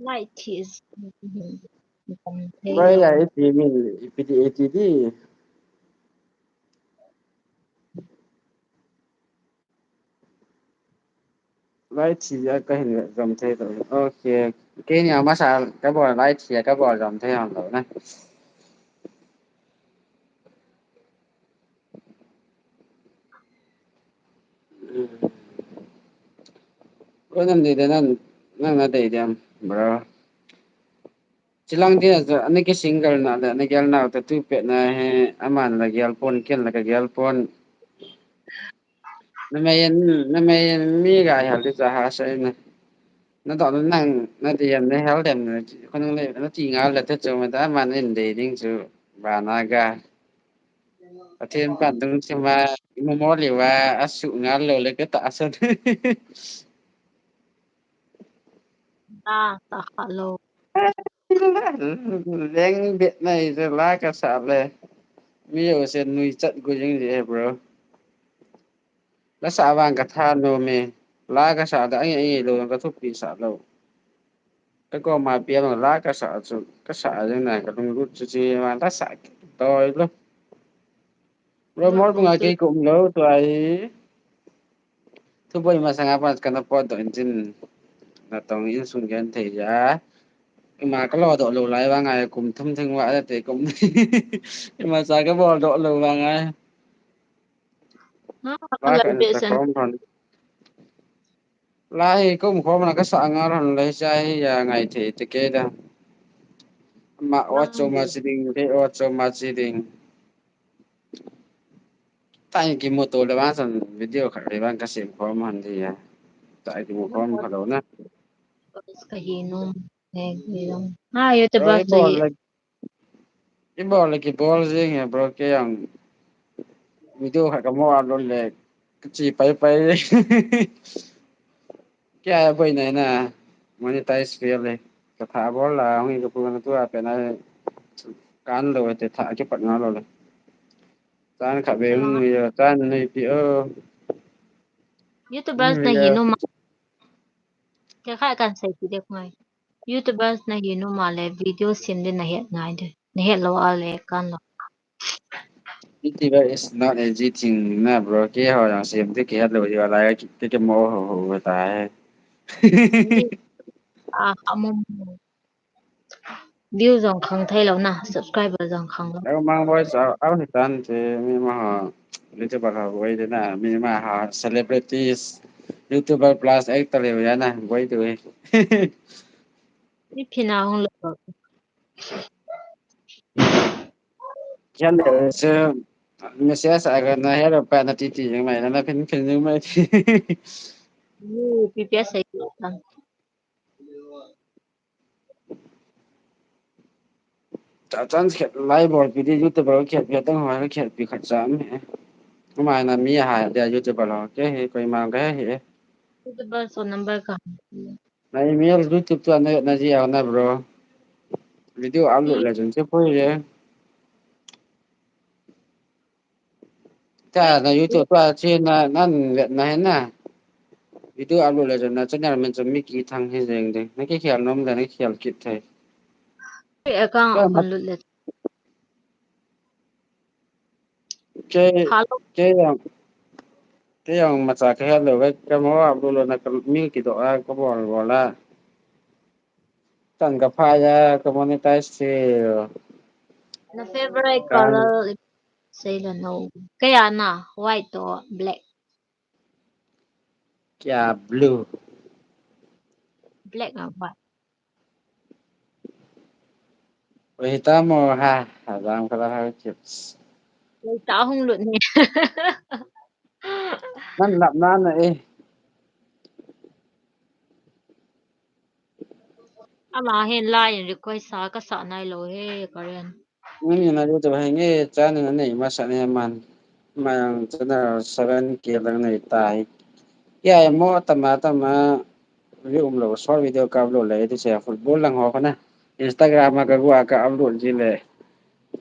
Light is. Why ya iti min, ipiti iti di. Light hi ya ka hin jom thei to. Okay. Kei ni ama sa ka bol light hi ya ka bol jom thei hon lo na. Ko nam de de nan nan na de de am, bro. Chilang dia, ani ki single na le, ani gel na te tu pe na he, aman la gel pon, ken la ka gel pon. Na me yen, na me yen mi ga hel di cha ha sai na. Na do na nang, na di yan na hel dem na, ko nang le, na ti nga le te chu ma da aman in de ding chu ba na ga. Pathen pan dung chi ma, mo mo li wa, a su nga lo le ka ta san. Ta, ta kha lo. Leng bet na i se la ka sa le. Mi yo se nui chat gu jing je, bro. La sa vang ka tha no me. La ka sa da ai ai lo ka thupi sa lo. Ka ko ma pia lo la ka sa chu. Ka sa jing na ka lung lut chu chi ma la sa toi lo. Bro, mol bunga kei kum lo tu ai. Thu boi ma sanga pan kana pot doh in chin. Na tong in sung gen thei ja. Ima ka lo doh lo lai vang ai kum thum thing va te kum. Ima sa ka bol doh lo vang ai. Ha, ka la be san. Lai kum khom na ka sa nga ron lai sa hi ya ngai thei te ke da. Ma o cho ma chi ding, ke o cho ma chi ding. Tai ki motor le vang san video khat le vang ka sem khom han di ya. Tai ki mo khom khat lo na. Ka hi nom. He, hi nom. Ha, YouTuber. I bol le ki bol jing he, bro, kei jong video khat ka mo upload le ka chi pai pai. Kei a boi na na monetize fail le. Ka tha bol la hung i ka pu na tu a pe na kan lo te tha ki pat nga lo le. Chan kha be hung nui yo, chan nui pi o. YouTubers na hi nom a. Kei kha kan sei ti dek ngai. YouTubers na hi nom a le video sem de na het ngai de. Na het lo a le kan lo. YouTuber is not easy thing na, bro. Kei ho jong sem de kei het lo hi a lai kei kei mo ho ho ta he. A, a mo. View jong khang thei lo na, subscriber jong khang lo. Au mang boi sa, au ni tan te mi ma ha. YouTuber ha boi de na, mi ma ha celebrities, YouTuber plus actor le ya na, boi tu he. Mi phi na hung lo. Kyan de se, message a ga na he lo pa na ti ti jing mai na, na phin phin jing mai. Ni pi pi a sai tan. Cha chan khet lai bol pi di YouTuber khet pi tang hoi khet pi khat cha mi. Mai na mi ha dia YouTuber lo ke he koi ma ga he. YouTuber so number ka. Na email YouTube tu na na ji na, bro. Video upload le jun che poi ye. Ka na YouTube pa chi na nan vet na he na. Video upload le jun na channel min chu mi ki thang he jeng de. Na ki khel nom le na ki khel kit thei. Account upload le. Ke ke yang ke yang ma cha ka hello ka mo upload lo na ka mi ki do a ka bol bol a. Tan ka pha ya ka monetize che. Na favorite color sei la no. Kaya na white to black. Kya blue. Black a white. Oi ta mo ha ha jam ka la ha chips. Oi ta hung lut ni. Nan lap na na eh. Ama hin lai in request sa ka sa nai lo he Karen. Nani na YouTube henge channel na nei masa ne man. Ma yang channel seven K lang nei tai. Ya mo tama tama video um lo short video ka upload le ti se football lang ho na. Instagram ma ka gua ka upload ji le.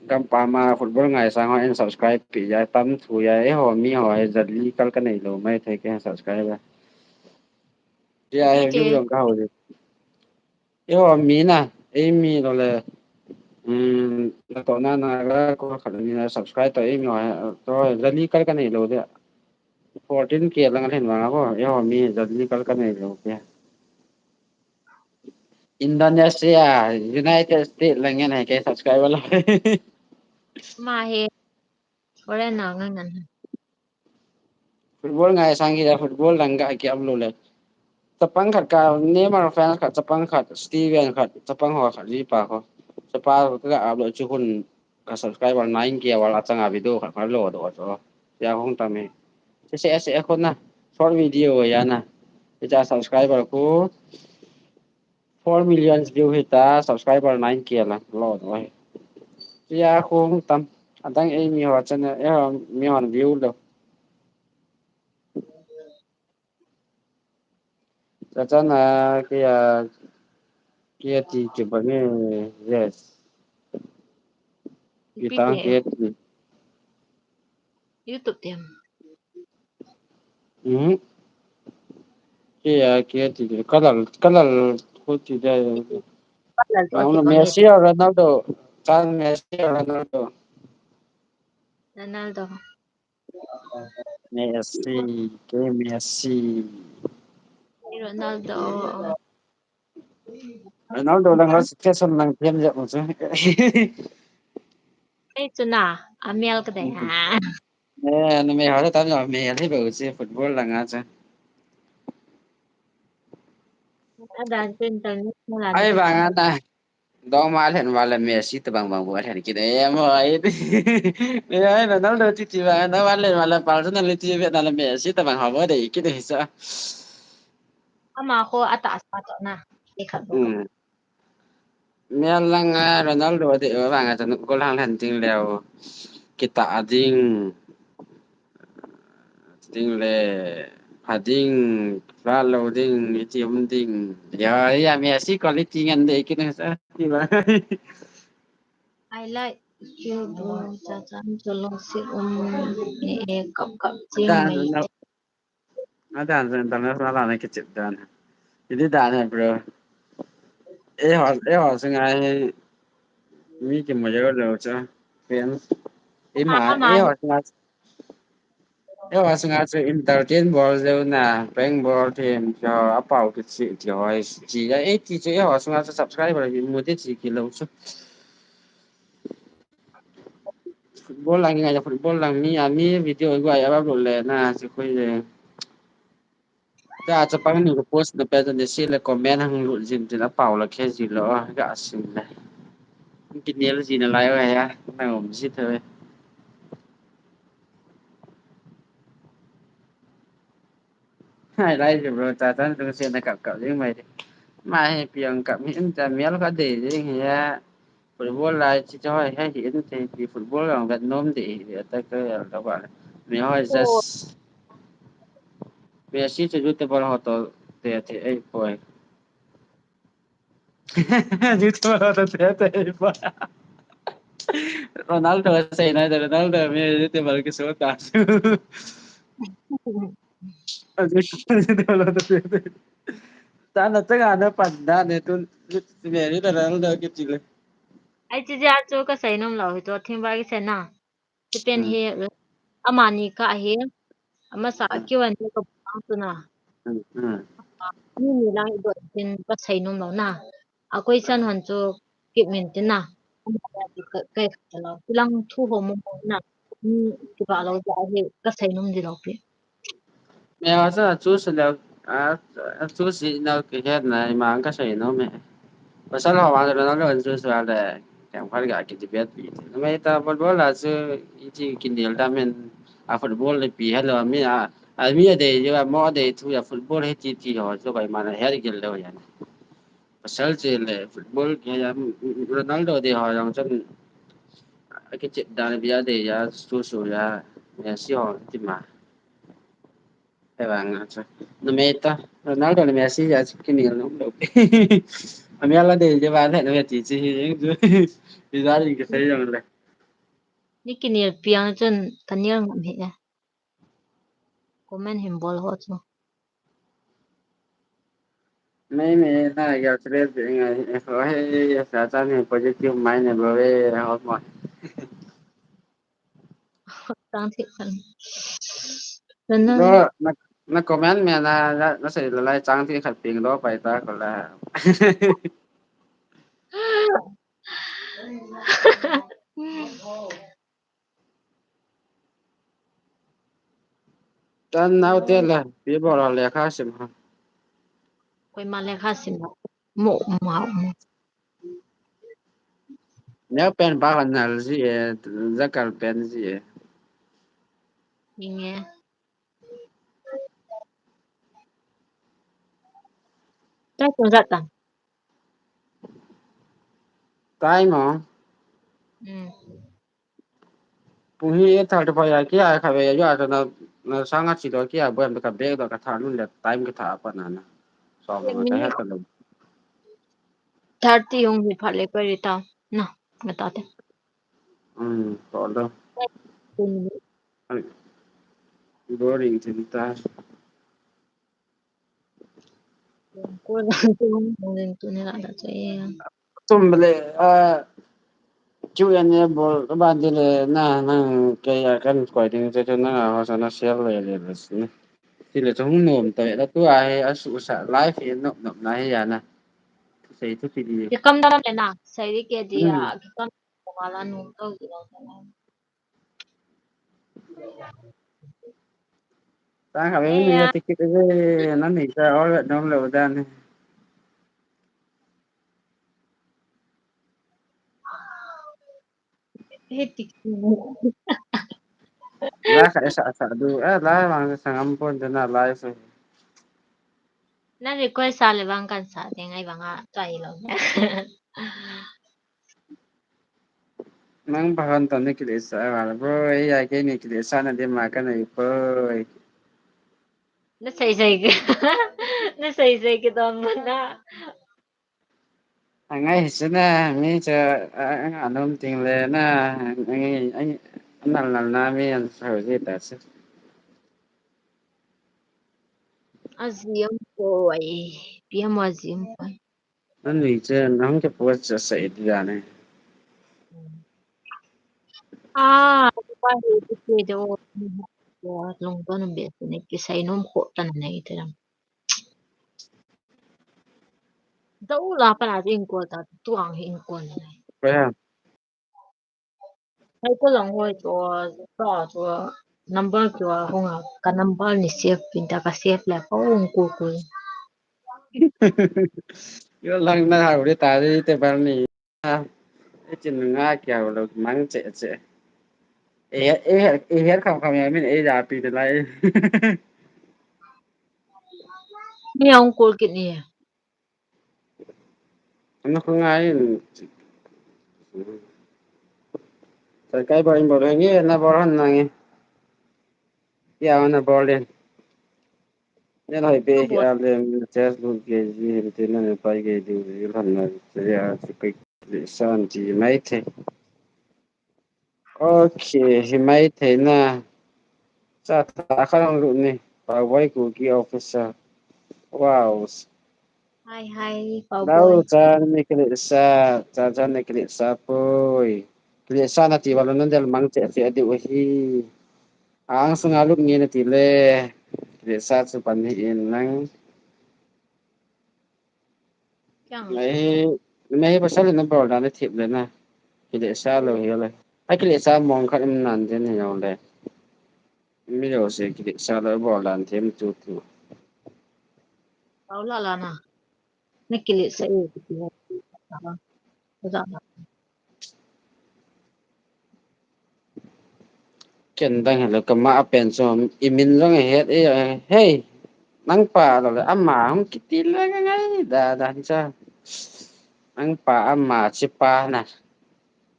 Gampam a football ngaisang ho in subscribe pi ja tam thu ja, eiho mi ho hi jali kal kanei lou mai thei ke subscribe. Tia hi view jong ka hau ji. Eiho mi na, ei mi lou le, um, natoh na na ga ko khat ni na subscribe to ei mi ho, to jali kal kanei lou de. Fourteen K lang lhen vang a ko, eiho mi jali kal kanei lou ke. Indonesia, United States lang ngen hai ke subscriber lo. Ma he, foreign na ngan ngan. Football ngaisang ki ja football lang ga ki upload le. Chapang khat ka Neymar fans khat, chapang khat, Steven khat, chapang ho khat ji pa ko. Chapa ka upload chu hun ka subscriber nine K val achanga video khat ka lo do to. Ya hung tam e. Se se se ko na short video ya na. Ija subscriber ko four million view hita, subscriber nine K la lo do. Ya hung tam. Adang ei mi ho channel, ei mi ho view lo. Cha chana kia, kia ti ki bang e, yes. Ipi kita te? Kia ti. YouTube tem. Hmm. Kia, kia ti. Kalal, kalal ko ti de. Kalal to ti bang e. Messi or Ronaldo? Chan Messi or Ronaldo? Ronaldo. Messi, ke Messi. Ronaldo. Ronaldo lang ho, fashion lang thiam jep mo chu. Ei chu na, amel ka dei ha. Eh, numei ho tam jong amel hi bou chu football lang a chu. Adan chen tan na. Ai, vang a na. Dong ma lhen vale Messi tabang bang bu lhen kit e mo ai. Ai, Ronaldo ti ti vang na vale vale personality ve na le Messi tabang ho bu dei kit e sa. Ama ko ata sa to na. Ei khat bu. Hmm. Mel lang a Ronaldo de vang a chan ko lang lhen ting leo. Kita ding. Ding le, pha ding, pha lou ding, iti um ding. Ya, ya, Messi quality ngan dei kit na sa, ti ba. I like you, bro. Cha chan chu lungset um, e, e, kap kap ching mai. Adan, adan, international la na kichep dan. Iti dan e, bro. Eiho, eiho sunga hi mi kimu jou lou chu. Fans. Ima, ama, eiho sunga. Eiho sunga chu entertain bol jou na, prank bol them, chu apao kichi, ti ho, chi ja, ei ti chu eiho sunga chu subscriber mu te chi kilou chu. Football lang ngai, football lang mi, a mi video iguai a upload le na, chu koi le. Cha, chapang ni ko post na page ni si le comment hang lut jin tin apao la khe ji lo, ga sim le. Kinel ji na lai wa ya, na um ji the. Hai lai ji bro, cha chan tung se na kap kap jing mai de. Ma he piang kap mi in cha mial ka de jing ya. Football lai chi choi he hi in te pi football jong vet nom de hi ta ka ya ta ba. Mi hoi just. Messi chu ju te bol ho to te te ei poi. Ju te bol ho to te te ei poi. Ronaldo sei na Ronaldo mi ju te bol ki so ta. Ju te bol ho to te te. Ta na ta ga na pan da ne tu me ni ta Ronaldo ki chi le. Ai, chi ja chu ka sei nom lou hi chu, thingba ki sei na. Chi pen hi, amani ka hi, amasa kiu an ka bang tu na. Ni ni lang i dot tin ka sei nom lou na. A question hon chu kip min tin na. Ka, ka, ka lou. Chi lang thu ho mo mo na. Ni ki ba lou ja hi ka sei nom di lou pi. Me wa sa chu se lou, a, a chu si na ki het na, i mang ka sei nom e. Pasal ho vang Ronaldo chu se le, kem khat ga ki debate pi. Me ta football la chu i chi kin del ta men, a football le pi hello mi a, a mi a dei, a mo a dei thu ya football he ti ti ho chu bai ma na he gel lou ya. Pasal che le football ke ya Ronaldo de ho jong chan a ke chet dan bia de ya su su ya Messi ho ti ma. He vang a cha. Na me ta Ronaldo le Messi ya chi ki ni lo lo. A me la de je ba le na ti chi hi jing ju. Bi da ri ke se jong le. Ni kinel piang chun kanel ngam hi e. Comment hin bol ho chu. Mei mei na ya tre de nga ho he ya sa ta ni positive mind ne bo ve ho mo. Tang thi khan. Bro, na, na comment me na, na, na sei la lai chang thi khat ping lo pai ta ko la. Tan nau te la, pi bo la lekha sim ha. Koima lekha sim la. Mo ma mo. Neo pen ba kan nal ji e, zakal pen ji e. Inge. Tai kung zat ta. Tai mo. Hmm. Pung hi eight thirty five a kia kha ve ya na, na sanga chi do kia bo em ka bek do ka tha nun le time ka tha pa na na. So ma ka ha ta lo. Thirty hung hi phat le ko ri ta. Na, ma ta te. Hmm, ko do. Boring ti ta. Ko na ko hung tu ne la da che. Tum le a Q and A bol ba de le na nang ke ya kan koi ding che na ho sa na share le le le. Ti le chung nom ta la tu a he a su sa life e nop nop na he ya na. Sei tu ti di. Ki kam da le na, sei di ke di a, ki kam da la nom to di lo. Ta ha ve ni ya ti ki de na ni sa or nom lo da ni. He ti ki. La ka sa sa du a la wang sa ngam pon de na la so. Na request sa le bang kan sa ding ai bang a tai lo. Nang pa han ta ni kile sa wa bro, e ya ke ni kile sa na de ma ka na i poi. Na sei sei ke. Na sei sei ke dom na. Angai hi na mi cha a nom ting le na angai anal nal na mi an sa ji ta se. Aziam poi, piam aziam poi. Nanui chen nang ke po cha sa it ya ne. Ah, pa he ti ke do. Long to na be ne ki sai nom ko ta na nei te ram. Dau la pa la jing ko ta tu ang hin ko na. Ko ya. Hai ko lang hoi to, to, to number ko hung a, ka number ni save pin ta ka save le ko hung ko ko. Yo lang na ha ri ta ri te bar ni. E chin nga kya lo mang che che. E e e her kham kham ya min e ya pi de lai. Ni hung ko kit ni. Ano ko ngai. Sa kai ba in ba ngi na ba han na ngi. Ya na ba len. Yan hai be ki a le Facebook ke ji hin te na ne pai ke du ji han na se ya se kai le san ji mai the. Okay, hi mai the na. Sa ta kha long lu ni. Pa wai ku ki officer. Wow. Hai hai pa Dau boy. Cha ni kile sa, cha cha ni kile sa poi. Kile sa na ti wa lo nan del mang che che di u hi. Ang sunga lut nge na ti le. Kile sa chu pan hi in nang. Kyang. Nei, nei pasal na bol dan thip le na. Kile sa lo hi le. Ai kile sa mong khat im nan den hi lo le. Mi lo se kile sa lo bol dan them tu tu. Pau la la na. Na kile sa e ki ti ha. Ka ja na. Ken dang hello kama a pen so i min jong het e, hey, nang pa lo le ama hung kiti le ngai da da cha. Nang pa ama chi pa na.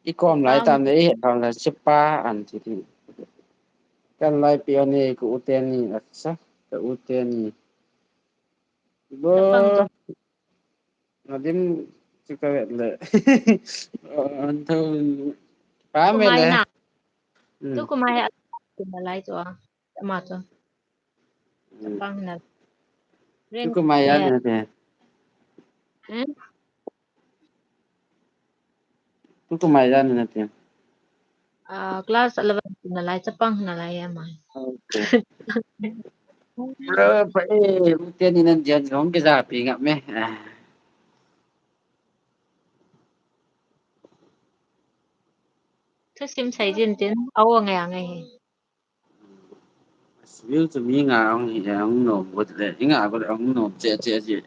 I kom lai tam le i het tam le chi pa an ti ti. Kan lai pi ani ku u te ni a sa ka u te ni. Bo. Nadim chika vet le. An thau pa me le. Hmm. Tu kumai a, kumai lai chu a, ama chu. Hmm. Chapang na. Tu Ren, kumai a eh, na te. Hmm? Tu kumai a na te. Ah, class eleven na lai, chapang na lai ama. Okay. Bro, pa eh, ute ni nan jan jong ke ja pi ngap me. Ah. Thusim sai jin tin, awo ngai a ngai hi. View chu mi nga ong hi ong nom got le, i nga got le ong nom che che che.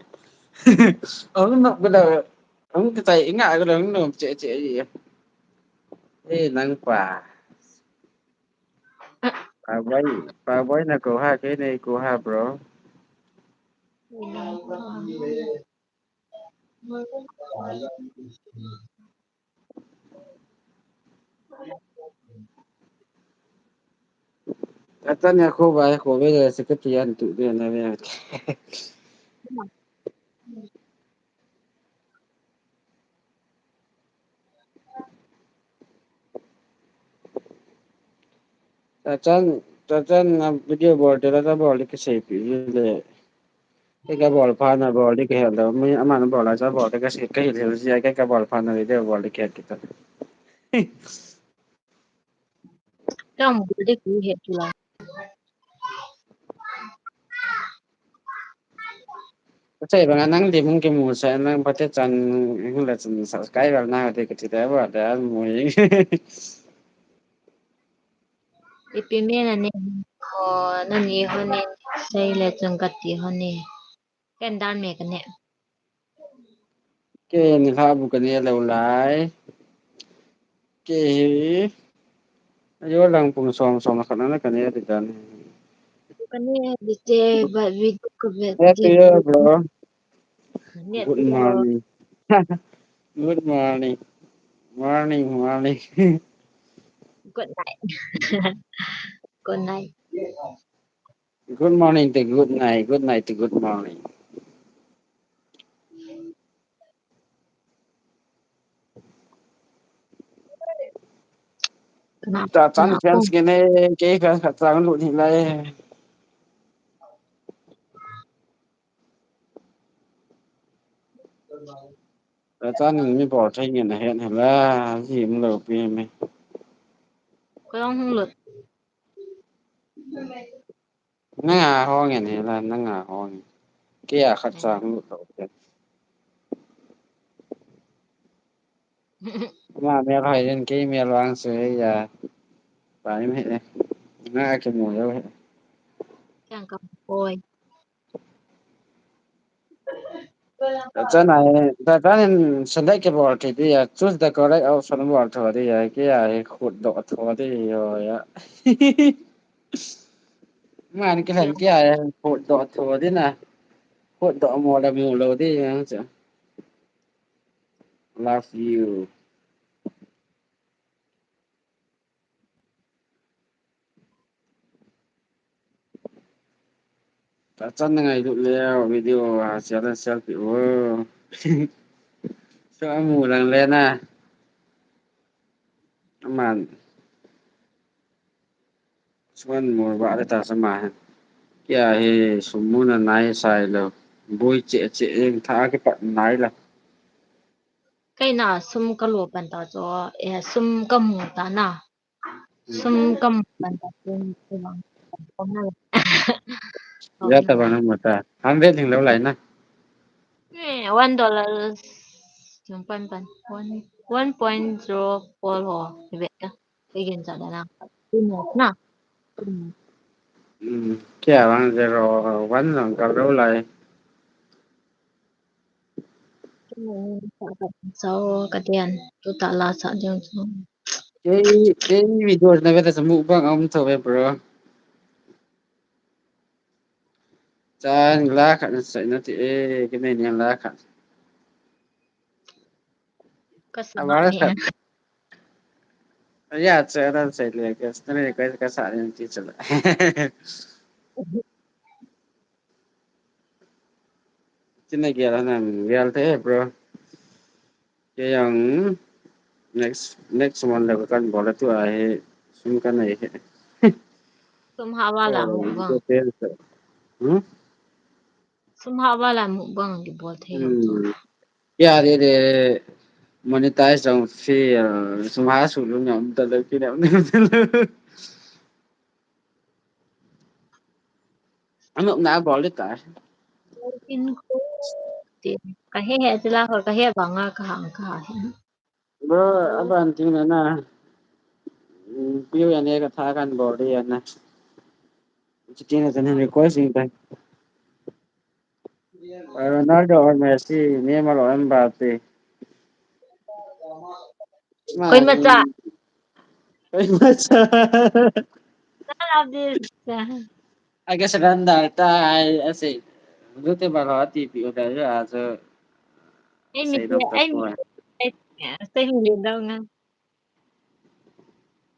Ong nom got le, ong kitai i nga got le ong nom che che che. Eh, nang pa. Pa boy, pa boy na ko ha ke nei ko ha, bro. Atan ya ko ba ko be le se ke tian tu de na be. Tachan, tachan na video bol te la ta bol ke sei pi le. Ke ka bol pha na bol ke hel da. Mi ama na bol la cha bol ke sei ke hel hel sia ke ka bol pha na video bol ke kita. Kam bol de ku he tu la. Ka sei banga nang lim hung kimu sa nang pate chan hung la chan subscribe na de ka ti da ba da mu. Ipi me na ne ho, na ni ho ne, sei le chun ka ti ho ne. Ken dan me ka ne. Ke ni kha bu ka ne lo lai. Ke hi. Ayo lang pung som som khat na ka ne ti dan. Ka ne di te, but we do ka vet. Happy year, bro. Good morning. Good morning. Morning, morning. Good night. Good night. Good morning to good night. Good night to good morning. Tachan chance ke ne, ke ka khat chang lut hi lai. Tachan mi bol thei ngen a het hi la, ji um lo pi me. Ko hung lut. Nanga hong ngen hi la, nanga hong. Ke a khat chang lut lo pi. Ma mel hoi den ke mel wang su ya. Ba ni me. Nga ke mo yo. Chang ka koi. Tachan ai, tachan in select ke bol thei dia, choose the correct option bol tho dia, ke ya he khut doh tho dia yo ya. Man ke han ke ya he khut doh tho dia na. Khut doh mo la mu lo dia cha. Love you. Tachan na ngailut leh video a share le share pi o. Sa mu lang le na. Aman. Suan mu ba le ta sa ma. Kei a hi sum mu na nai sai lo. Boi che che eng tha kipat nai la. Kei na sum ka lo pan ta chu, eh, sum ka mu ta na. Sum ka mu pan ta chu, ka vang. Ya ta vang mu ta. Hundred ding lo lai na. Eh, one dollar. Sum pan pan. One, one point zero four ho. Vet ka. Kei gen cha da na. Tu mo na. Hmm. Kei a vang zero one long ka lo lai. Sao ka dian tu ta la sa dian chu. Kei, kei video na ve ta sa mukbang um tho ve, bro. Chan la khat na sai na ti e, kei nei ni la khat. Ka sa ma ni. Ya, cha ran sai le, ka sa ni ka, ka sa ni ti cha la. China gel na gel the, bro. Kei jong next, next month le kan bol a tu a hi Sim ka nei he. Sum hava la mukbang. Hmm? Sum hava la mukbang kibol thei lou chu. Hmm. Ya de de, monetize jong fail, sum ha su lu nyom ta le ki le. Anop na bol le ta. In ko ti. Ka he he ti la ho, ka he banga ka hang ka he. Bro, aban ting le na. Hmm, piu ya ne ka tha kan bol de ya na. Chi ting le na request in ta. Ronaldo or Messi, Neymar or Mbappe. Koimacha. Koimacha. None of this. I guess Randall ta, I, I say, Rute Balo T P o da ya so. Ei Say mi, dong ta ei ko. Mi, ei, ei mi dong nga.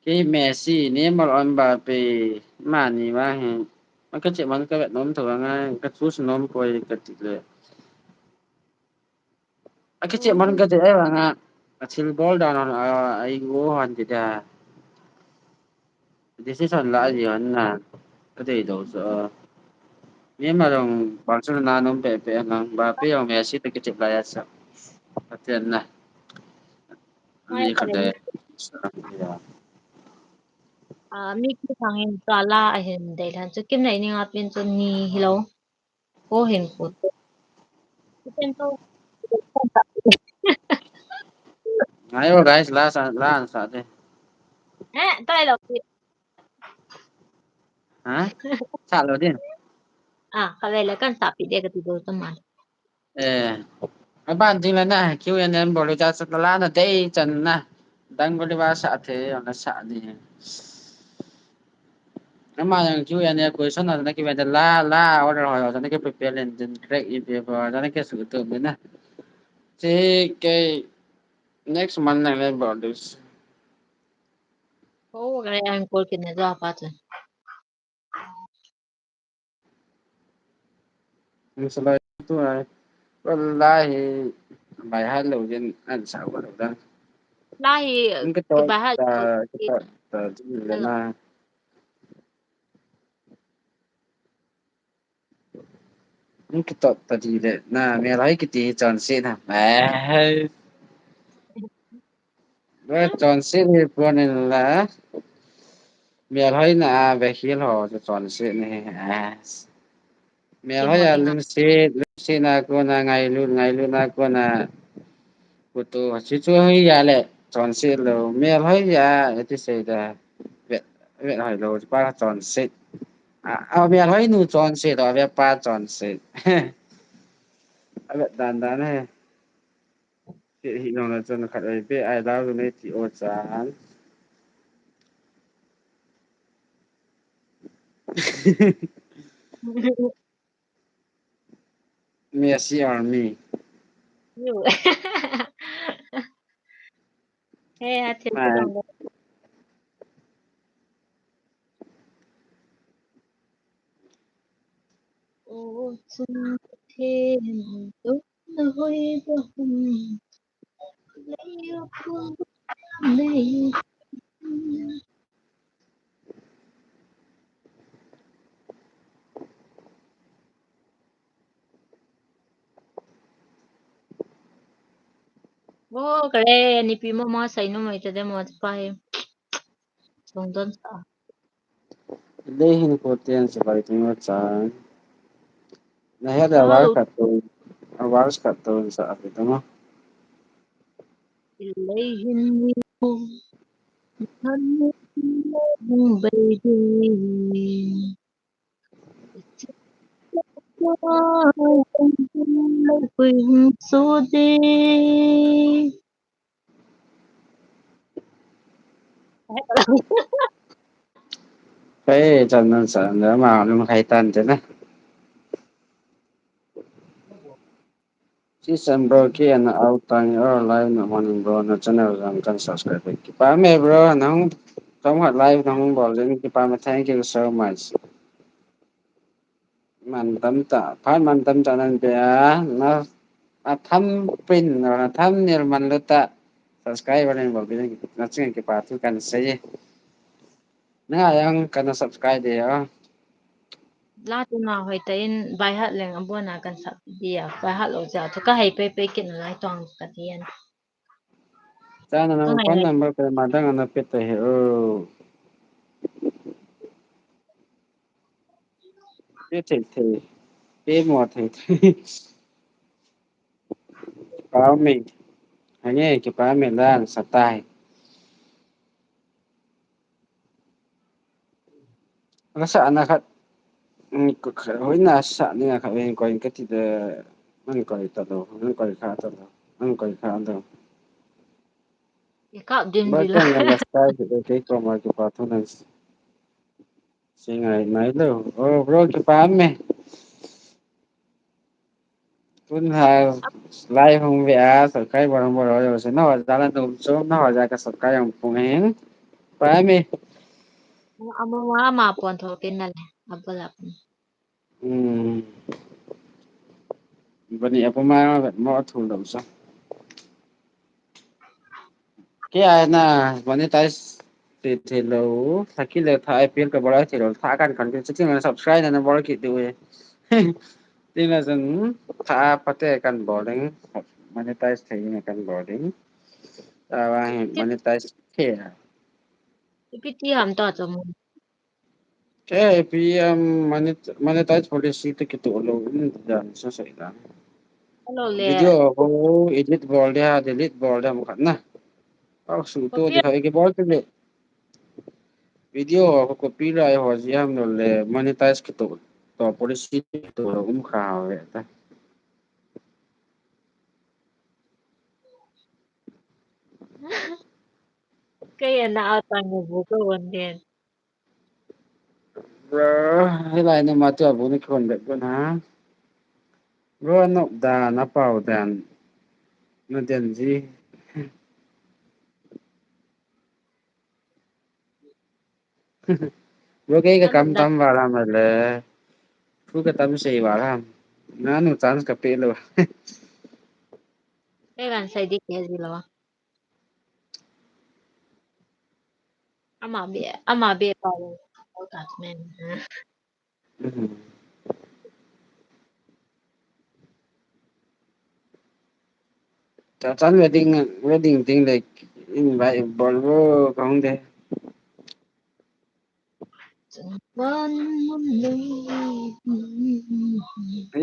Kei Messi, Neymar or Mbappe, mani ma he. Ma ka che man ka vet nom tho nga, ka choose nom poi ka ti le. A ka che man ka ti ai vanga. A thil bol dan hon, a, ai go hon ti da. Decision la ji hon na. Ka dei do so. Neymar jong Barcelona nom pe pe na, Mbappe jong Messi te ka che la ya sa. Ka ti na. Ni ka dei. Ya. Ah, mi ki thang in tala a hin dei dan chu kim nei ni nga pin chu ni hi lo. Ko hin ko. Ken to. Ayo guys, la sa, la an sa de. Eh, tai lo ki. Ha? Sa lo din. Ah, ka ve le kan sa pi de ka ti do to man. Eh. Aban ding la na, Q and A bol cha sa la na dei chan na. Dang ko le ba sa the, na sa ni. Ama yang Q and A question na ki ven la la order ho na ki prepare len din crack in pe ba na ki su tu na. Che ke next month na le bol dus. Oh, kare an call kine ja pa tu. Ni salai tu ai. Wallahi bai ha lo jin an sa wa lo da. Lahi Ni ka to bai ha ta, ka to ta ji le na. Ni ka to ta ji le na, me lai ki ti chon si na. Eh. Ve chon si ni pon in la. Mial hoi na a ve hil ho chu chon si ni. Eh. Mial hoi a lungsi, lungsi na ko na ngailut, ngailut na ko na kutu. Si chu hoi ya le chon si lo. Mial hoi ya, eti sei da. Ve, ve hoi lo, pa chon si. A, a mial hoi nu chon si lo, ve pa chon si. A ve dan dan he. Ti hi jong la chun khat ai pe ai lau nei ti o chan. Messi or me? You. Hey, I think Mai. Oh, chun the na hoi ba hum. Lei yo ko nei. Wo, kare, nipi mo ma sai no mai ta de mo pa he. Song don sa. Lei hin ko ten sa bai ting wa chan. Na he da wa ka to, wa ka to sa a pe to ma. Lei hin ni ko. Kan ni bai de. Hey, chan nan sa na ma lu khai tan te na. Si san bro ki an au tang or live na morning bro na channel jang kan subscribe ki pa me bro nang tong hat live nang bol jing ki pa me, thank you so much. Man tam ta, phat man tam ta nan pe a, na a tham pin na thumbnail man lu ta subscribe len bol ki na ching ki pa tu kan sei. Nanga jong kana subscribe de a. La tu na hoi ta in by heart leng abona kan sap dia. By heart lo ja tu ka hei pei pei kin lai tong ka dian. Chana na phone number pe ma dang ana pe ta he o. Pe thei thei. Pe mo thei thei. Kipa me. Hange kipa me dan satai. Lasa ana khat. Hoina sa ni khat ven koi kati de. An koi ta do. An koi kha ta do. An koi kha do. Ikap din bila. Ba kan lasa de ke ko ma kipa thu nan. Singai mai lo. Oh bro kipa me. Tun ha lai hung ve a, subscribe bol bol ho se na ho ja la dum chom na ho ja ka subscribe ang pung hin. Pa me. Ama ma ma pon tho pen na le. Abol a pun. Hmm. Bani apa ma mo thu dum sa. Kei a na monetize ti thei lou, thaki le tha I P L ka bol a thei lou, tha kan kan ti, chuteng le subscribe na na bol kit diu e. Tin la chun tha pate kan bol ding, monetize thei na kan bol ding. Ta wa hi monetize thei a. Ipi ti ham ta chom. K P M monetize policy te kitoh lou in jan sa sai la. Hello le. Video ho edit bol dia, delete bol dia mu khat na. Pau su to dia kibol te le. Video ho copyright ho ji ham lo le monetize kitoh to policy kitoh lou um kha ve ta. Kei ana atang bu ko wan den. Bro, hilai na ma tua bu ni khon bek bu na. Bro, nok dan, a pau dan. Na den ji. Bro, kei ka kam tam val ham le. Thu ka tam sei val ham. Na nu chance ka pe lo. Kei kan sai di ke ji lo. Ama be, ama be pa lo. Ka men. Cha chan wedding, wedding ding le invite bol vo kong de.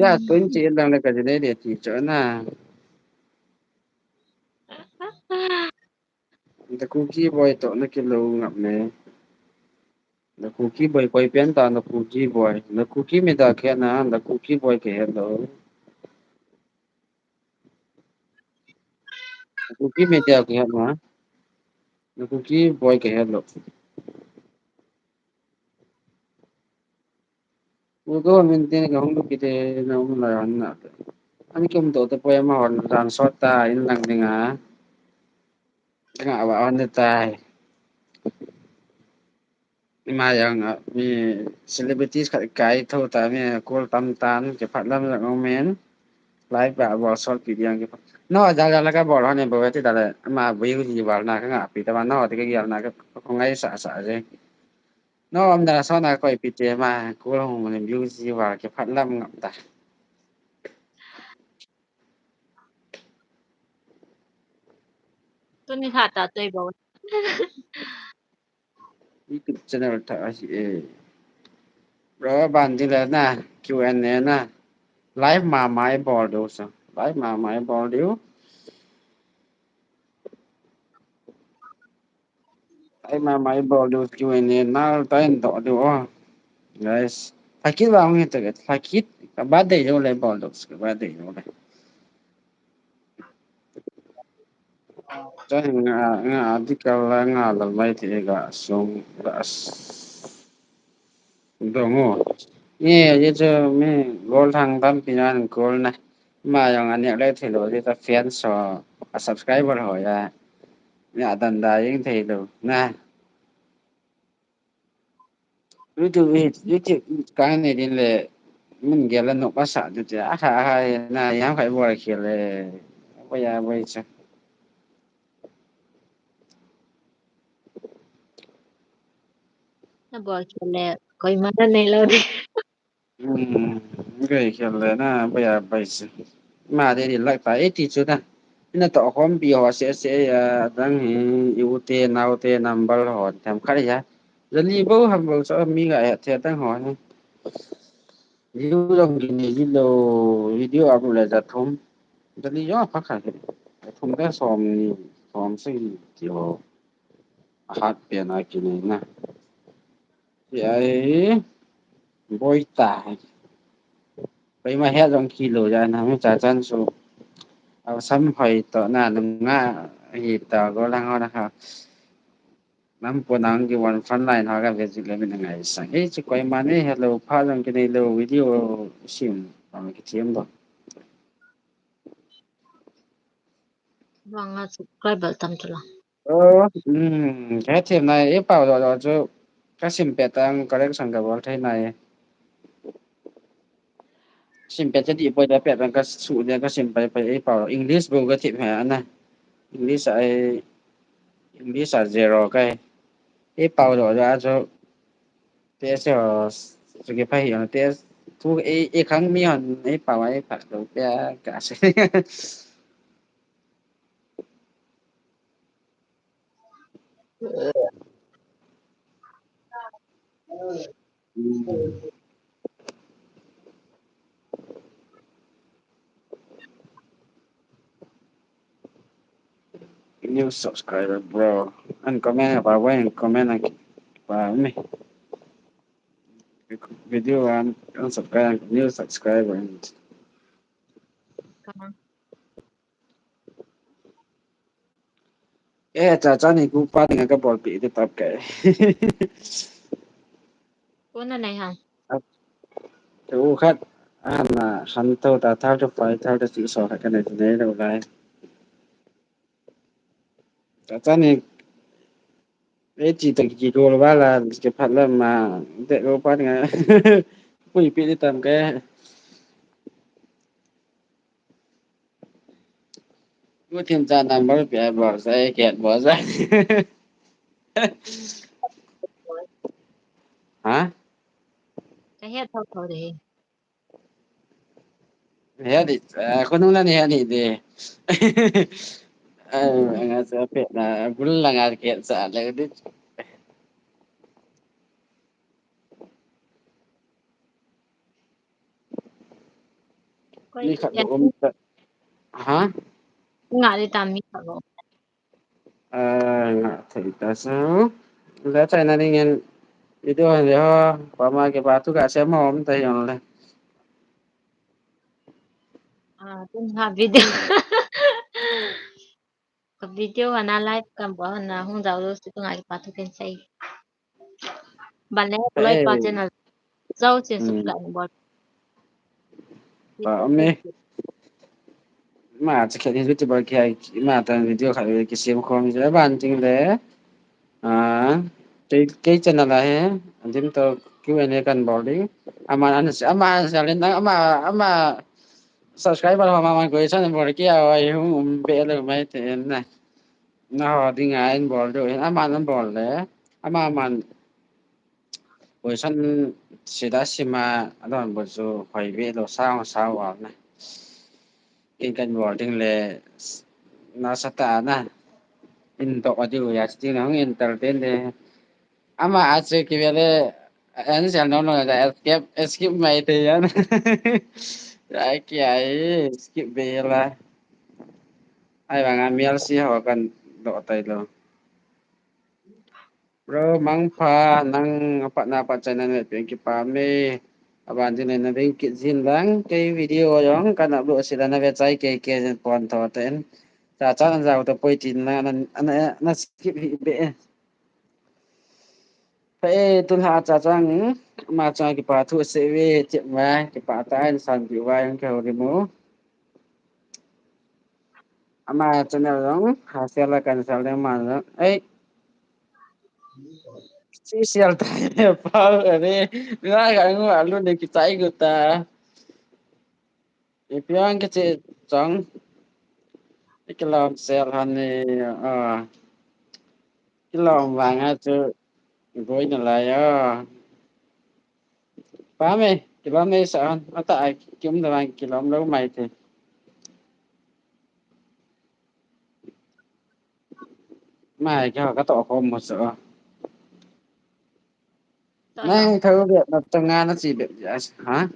Ya, twenty lang le ka jine de ti cho na. The Kuki Boy to na kilo ngap ne. The Kuki Boy koi pen ta, the Kuki Boy. The Kuki me da ke na, the Kuki Boy ke hello. Kuki me dia ke na. Kuki Boy ke hello. Ugo min tin ka hung kite na um la na. Ani kum to te poema hon ran sot ta in lang dinga. Nga wa on de tai. Ima jong mi celebrities khat kai tho ta mi kul tam tan ke phat lam jong men. Live ba bol sol pi diang ke. No ja ja la ka bol hon bo ti da le ma bu yu ji bal na ka nga pi ta ma no ti ka yal na ka ko ngai sa sa je. No am da so na ko pi te ma kul hung ne bu ji bal ke phat lam ngam ta. Tuni kha ta toi bo. YouTube channel ta a si e. Bro ban di le na Q and A na. Live ma mai bol do sa. Live ma mai bol do. Live ma mai bol do Q and A na ta in do do. Guys, thakit ba ngi ta thakit ka ba de yo le bol do ka ba de yo le. Chai nga, nga article la nga la mai ti ga sung ga dongo. Ye, ye chu mi gol thang tam pi nan gol na. Ma jong ani le thilo ti ta fan so a subscriber ho ya. Ya dan da jing thilo na. YouTube, YouTube ka ne din le min gel la nok ba sa du te a ha ha na yam khai bol khel le. Ba ya ba cha. Nabol khel le, koima nanei lou ding. Hmm, kei khel le na, bai a bai se. Ma de di lak ta, e ti chu na. Ina toh khompi ho se se a, dang hi, i u te, nau te, number ho, themkhat hi a. Jali bou ham bou chu mi ga he the dang ho hi. View jong kinei ji lou, video upload le ja thum. Jali jong pha kha hi. Thum te som ni, som sagi ti ho. Ahat pen a kinei na. Hi ai, boi ta. Koima he jong kilou ja na, mi cha chan su. Au sam hoi toh na, nung nga hi ta go lang ho na ha. Nam po nang ki one front line ho ka visit le min ngai sang. Ei, chu koima ni hello pha jong kinei lou video sim pam ki thiam do. Vang a subscriber tam tu la. Oh, hmm, ka thiam na e pau do do chu ka sim pe tang correction ka bol thei na e. Sim pe cha di poi da pe tang ka su de ka sim pai pai e pau English bou ka thiam ha na. English a e English a zero kai. E pau do do a chu te se ho chu ki pha hi na te tu e e khang mi hon e pau e pha do pe ka se. New subscriber, bro. And comment about when comment and about me. Video and, and subscribe, new subscriber. And Come on. Eh, cha cha ni ku pa ding ka bol pi de tap kai. Ku na nei ha. Tu khat ana han to ta thal to pai thal to si so khat ka nei nei lo lai. Cha cha ni e chi ta ki ko ba la ke phat la ma de ko pa ding. Pui pi de tam kai. Ku thim cha number pia bol sa e kiat bol sa. Ha? Ka het thou thou de. He di, eh, ko nung la ni he ni de. Eh, nga sa pe na, bul la nga kiat sa le di. Koi mi khat kiat. Lo um ta. Ha? Nga di tam mi khat lo. Ah, nga thei ta sa. La chai na ding in video han le ho, pa ma ke pa tu ka se mo um ta yon le. Ah, tun ha video. Ka video ana live kan bol ana hung jao lo si tu nga ki pa tu ken sei. Ban le loi pa channel jao chin subscribe bol. Pa me. Ma cha khe ni YouTuber khe ma tan video kha ki sim khom je ban ting le. Ah, kei, kei channel a he, antim to Q and A kan bol ding. Ama an, ama an sa len, ama, ama subscriber ho ma man question bol ki a, ai hung um be lo mai te na. Na ho ding a in bol do, ama an bol le, ama man question sida sima alon bol chu hoi be lo sao sao wa na. Ken kan bol ding le na sa ta na. In to a diu ya ding na hung entertain de. Ama a chu ki ve le an sial no no da escape, escape mai te yan. Ai ki ai skip be la. Ai vang a mial si ho kan do tai lo. Bro, mangpha, nang apat na apat channel me pen kipa me. Aban din na ding kit jin lang kei video jong kan upload sila na ve chai kei kei jin pon tho ten. Cha cha an jao to poi tin na, na, na, na skip hi be. Pa e, tun ha cha chang, ma cha kipa thu se ve, che ma, kipa ta in san bi wa yang ka ri mo. Ama channel jong, ha sial la kan sial ding man jong. Ei. Si sial ta pa re. Nga ka ngu alu ne ki tai gu ta. Ipi ang ke che chang. Ki lom sial han ni a. Ki lom vang a chu. Boina lai a. Pa me, kilom nei sa an, ata ai, kium da mai, kilom lou mai te. Mai, ka, ka to ko mo so. Nang thau be, na to nga na chi be, yes, ha?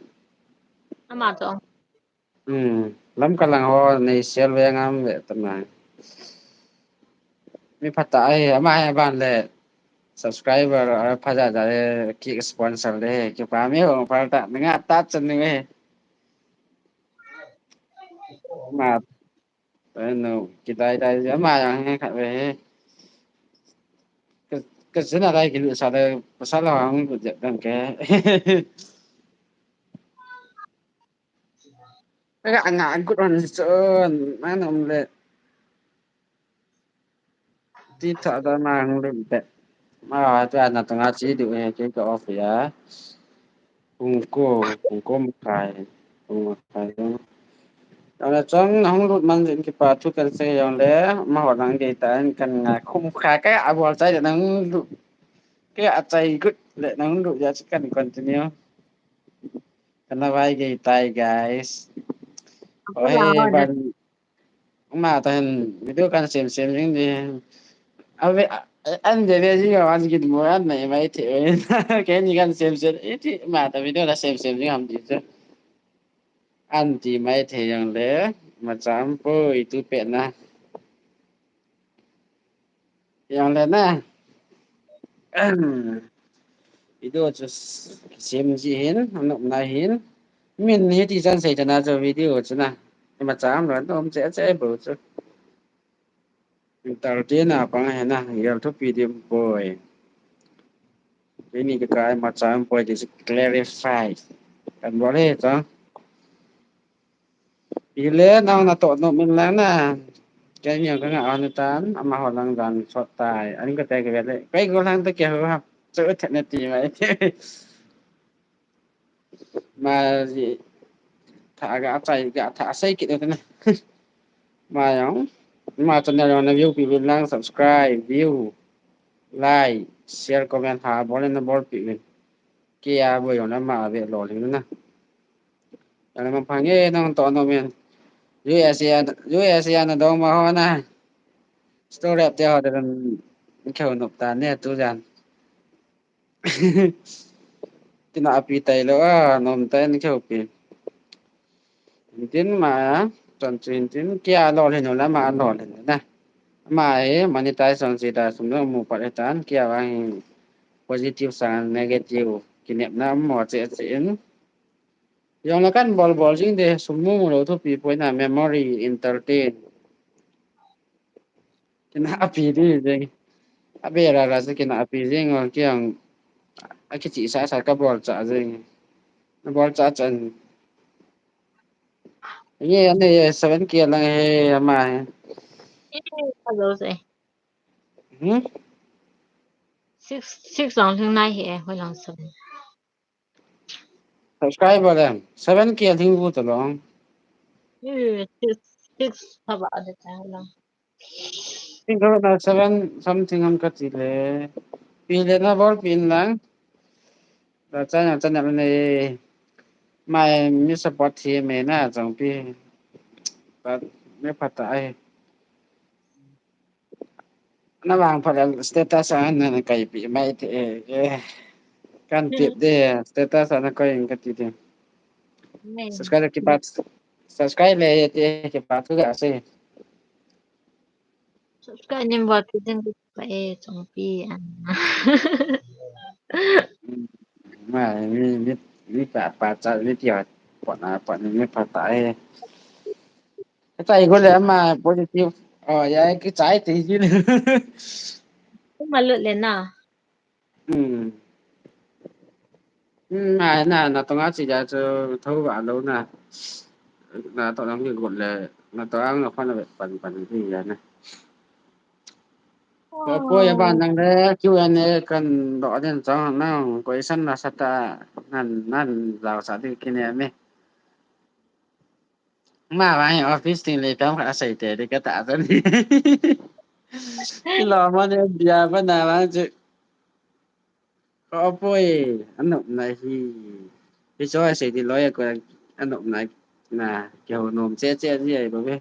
Ama to. Hmm, lam ka lang ho nei sel ve ngam ve ta na. Mi phat ta ai, ama ai ban le subscriber a pha ja ja le ki sponsor le ki pa mi ho pha ta nga ta chan ni ve. Ma, no, ki dai dai ama yang he kha ve. Ka, ka zina dai ki lu sa le, pa sa la ang ku ja dan ke. Ka nga gut on chun, man um le. Ti tha da ma hung lut be. Ma tu ana tanga chi du he ke ka off ya. Hung ko, hung ko makai. Hung makai. Ana chang na hung lut man jin kipa thu kan sei jong le, ma ho nang ge ta an kan nga khum kha ka a bol chai na hung lut. Ke a chai gut le na hung lut ya chi kan continue. Kana vai ge tai, guys. Ohe, ban ma ta hin video kan sem sem jing di. Ave, an de ve ji wa ji mo an nei mai the. Ke ni kan sem sem. Iti ma ta video la sem sem jing ham di chu. An ti mai the jong le, ma cham po i tu pe na. Jong le na. Video chu sem ji hin, anop na hin. Min hi ti chan sei ta na chu video chu na. Ma cham lo, nom che che bo chu. Entertain a pang he na, yel thu pi dim poi. Ini ka kai ma cham poi, this clarify. Kan bol he cha. Ile nang na to no min lang na. Kan yang ka nga an tan, ama ho lang dan sot tai. An ka te ka le. Kai go lang te ke ho ha. Chu the na ti mai. Ma ji tha ga chai ga tha sei kit na. Ma yang. Ma channel yang na view pi vin lang, subscribe, view, like, share, comment ha bol na bol pi vin. Kia bo yong na ma ve lo ling na. Ana ma phang e nang to no men. U S A, U S A na dong ma ho na. Store rep te ho de kan kheu nop ta ne tu jan. Tina api tai lo a nom tai ni kheu pi. Tin ma, chon chin tin kia lo le no la ma lo le na. Ma e monetize on si ta sum no mu pa le tan kia wa hi positive sang negative kinep na mo che che in. Yong la kan bol bol jing de sum mu mu lo thu pi poi na memory entertain. Kina api di jing. Abe ra ra se kina api jing o kiang. Aki chi sa sa ka bol cha jing. Na bol cha chan. Ye ane ye seven K lang he ama he. Eh, hello se. Hmm? Six, six lang thing nai he, hoi lang seven. Subscriber em, seven K thing bu to long. Eh, six, six pa ba de ta long. Thing ko na seven something ham ka ti le. Pi le na bol pin lang. Da cha na cha na ne. Mai mi support thi me na chong pi. Ba me phat ta ai. Na vang phat le status a na na kai pi mai te e. Kan tip de status a na kai ka ti de. Subscribe ki pat. Subscribe le te ki pat tu ga se. Subscribe nim bol pi din pa e chong pi an. Ma mi mi mi pa pa cha mi ti pa na pa ni mi pa ta e. Ka chai go le ama positive. Oh, ya ki chai ti ji le. Kuma lut le na. Hmm. Hmm, na na na tonga chi ja chu tho ba lo na. Na to nang ki go le na to ang na pan pan pan ti ya na. Ko ko ya ba nang le Q and A kan do den chang nang question na sa ta nan nan lao sa di kine me. Ma vang office ting le pam kha sai te de ka ta ta ni. Ki lo ma ne bia ba na vang chu. Ka off poi, anop na hi. Hicho asei di loi ko anop na, na, kihou nom che che ji ai ba ve.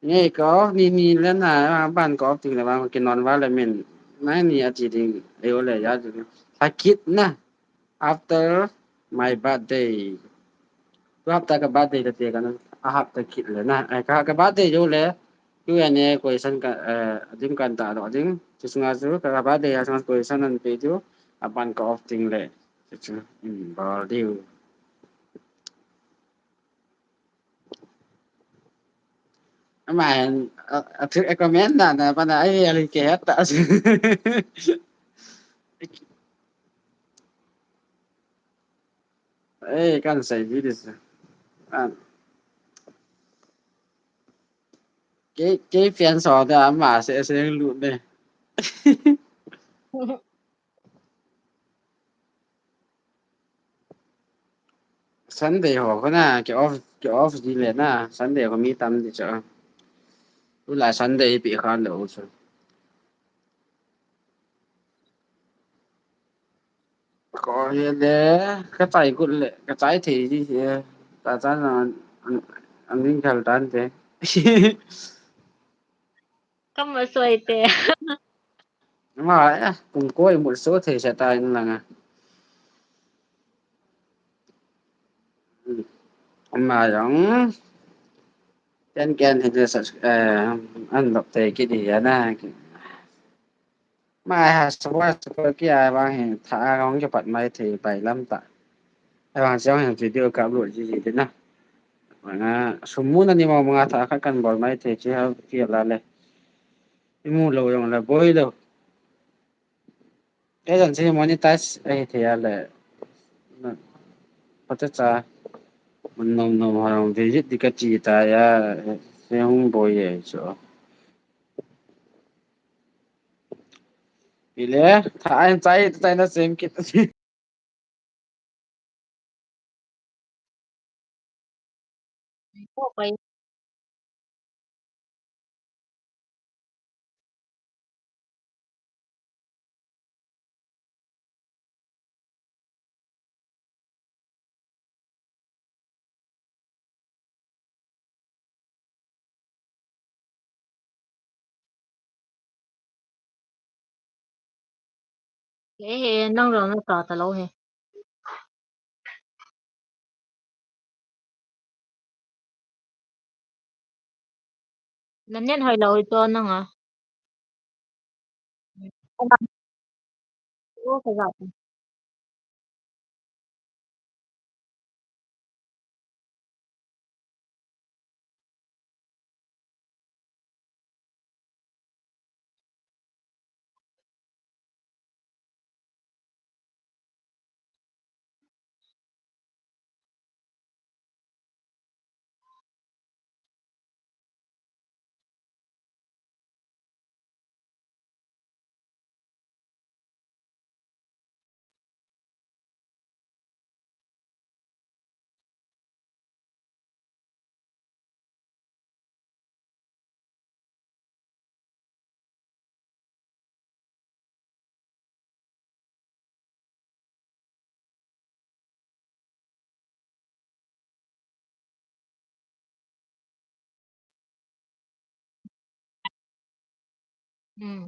Nge ka off ni ni le na, ban ka off ting le ba, kinon va le min. Mai ni a chi ding, ai o le ya ding. Tha kit na. After my birthday. Tu hapta ka birthday ta te ka na. A hapta kit le na. Ai ka, ka birthday jo le. Q and A question ka, eh, ding kan ta do ding. Chu sunga chu ka, ka birthday a sunga question an pe chu. A ban ka off ting le. Chu chu. Hmm, bol diu. Ama, a, a thil a comment na, na, pa na, ai, ali ke heta. Ei, kan sei video. Ah. Kei, kei fan so da ama se se lu ne. Sunday ho ko na, ki off, ki off di le na, Sunday ho mi tam di cha. U la Sunday pi khan lo u chu. Ko he le, ka chai kut le, ka chai thei di he. Ta chan an, an, an ding khal tan te. Kam ma soi te. Ma, eh, kum koi mul so thei sa ta in langa. Ama jong. Ken ken he le sa, eh, an lop te ki di ya na. Ma ha sa wa sa ko ki a bang he tha a hong ki pat mai thei pai lam ta. A bang jong he video ka upload ji ji de na. Nga sumu na ni mo nga tha kha kan bol mai thei chi ha ki la le. Imu lo jong la boi lo. Kei jan si monetize ahi thei a le. Pata cha. Mun nom nom ha jong visit di ka chi ta ya. Se hung boi ye cho. Ile, tha ai chai, chai na sem kit. He, he, nang jong na ta ta lou he. Na net hoi lou to nang a. O, ka ja. Hmm.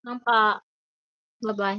Nang pa. Bye bye.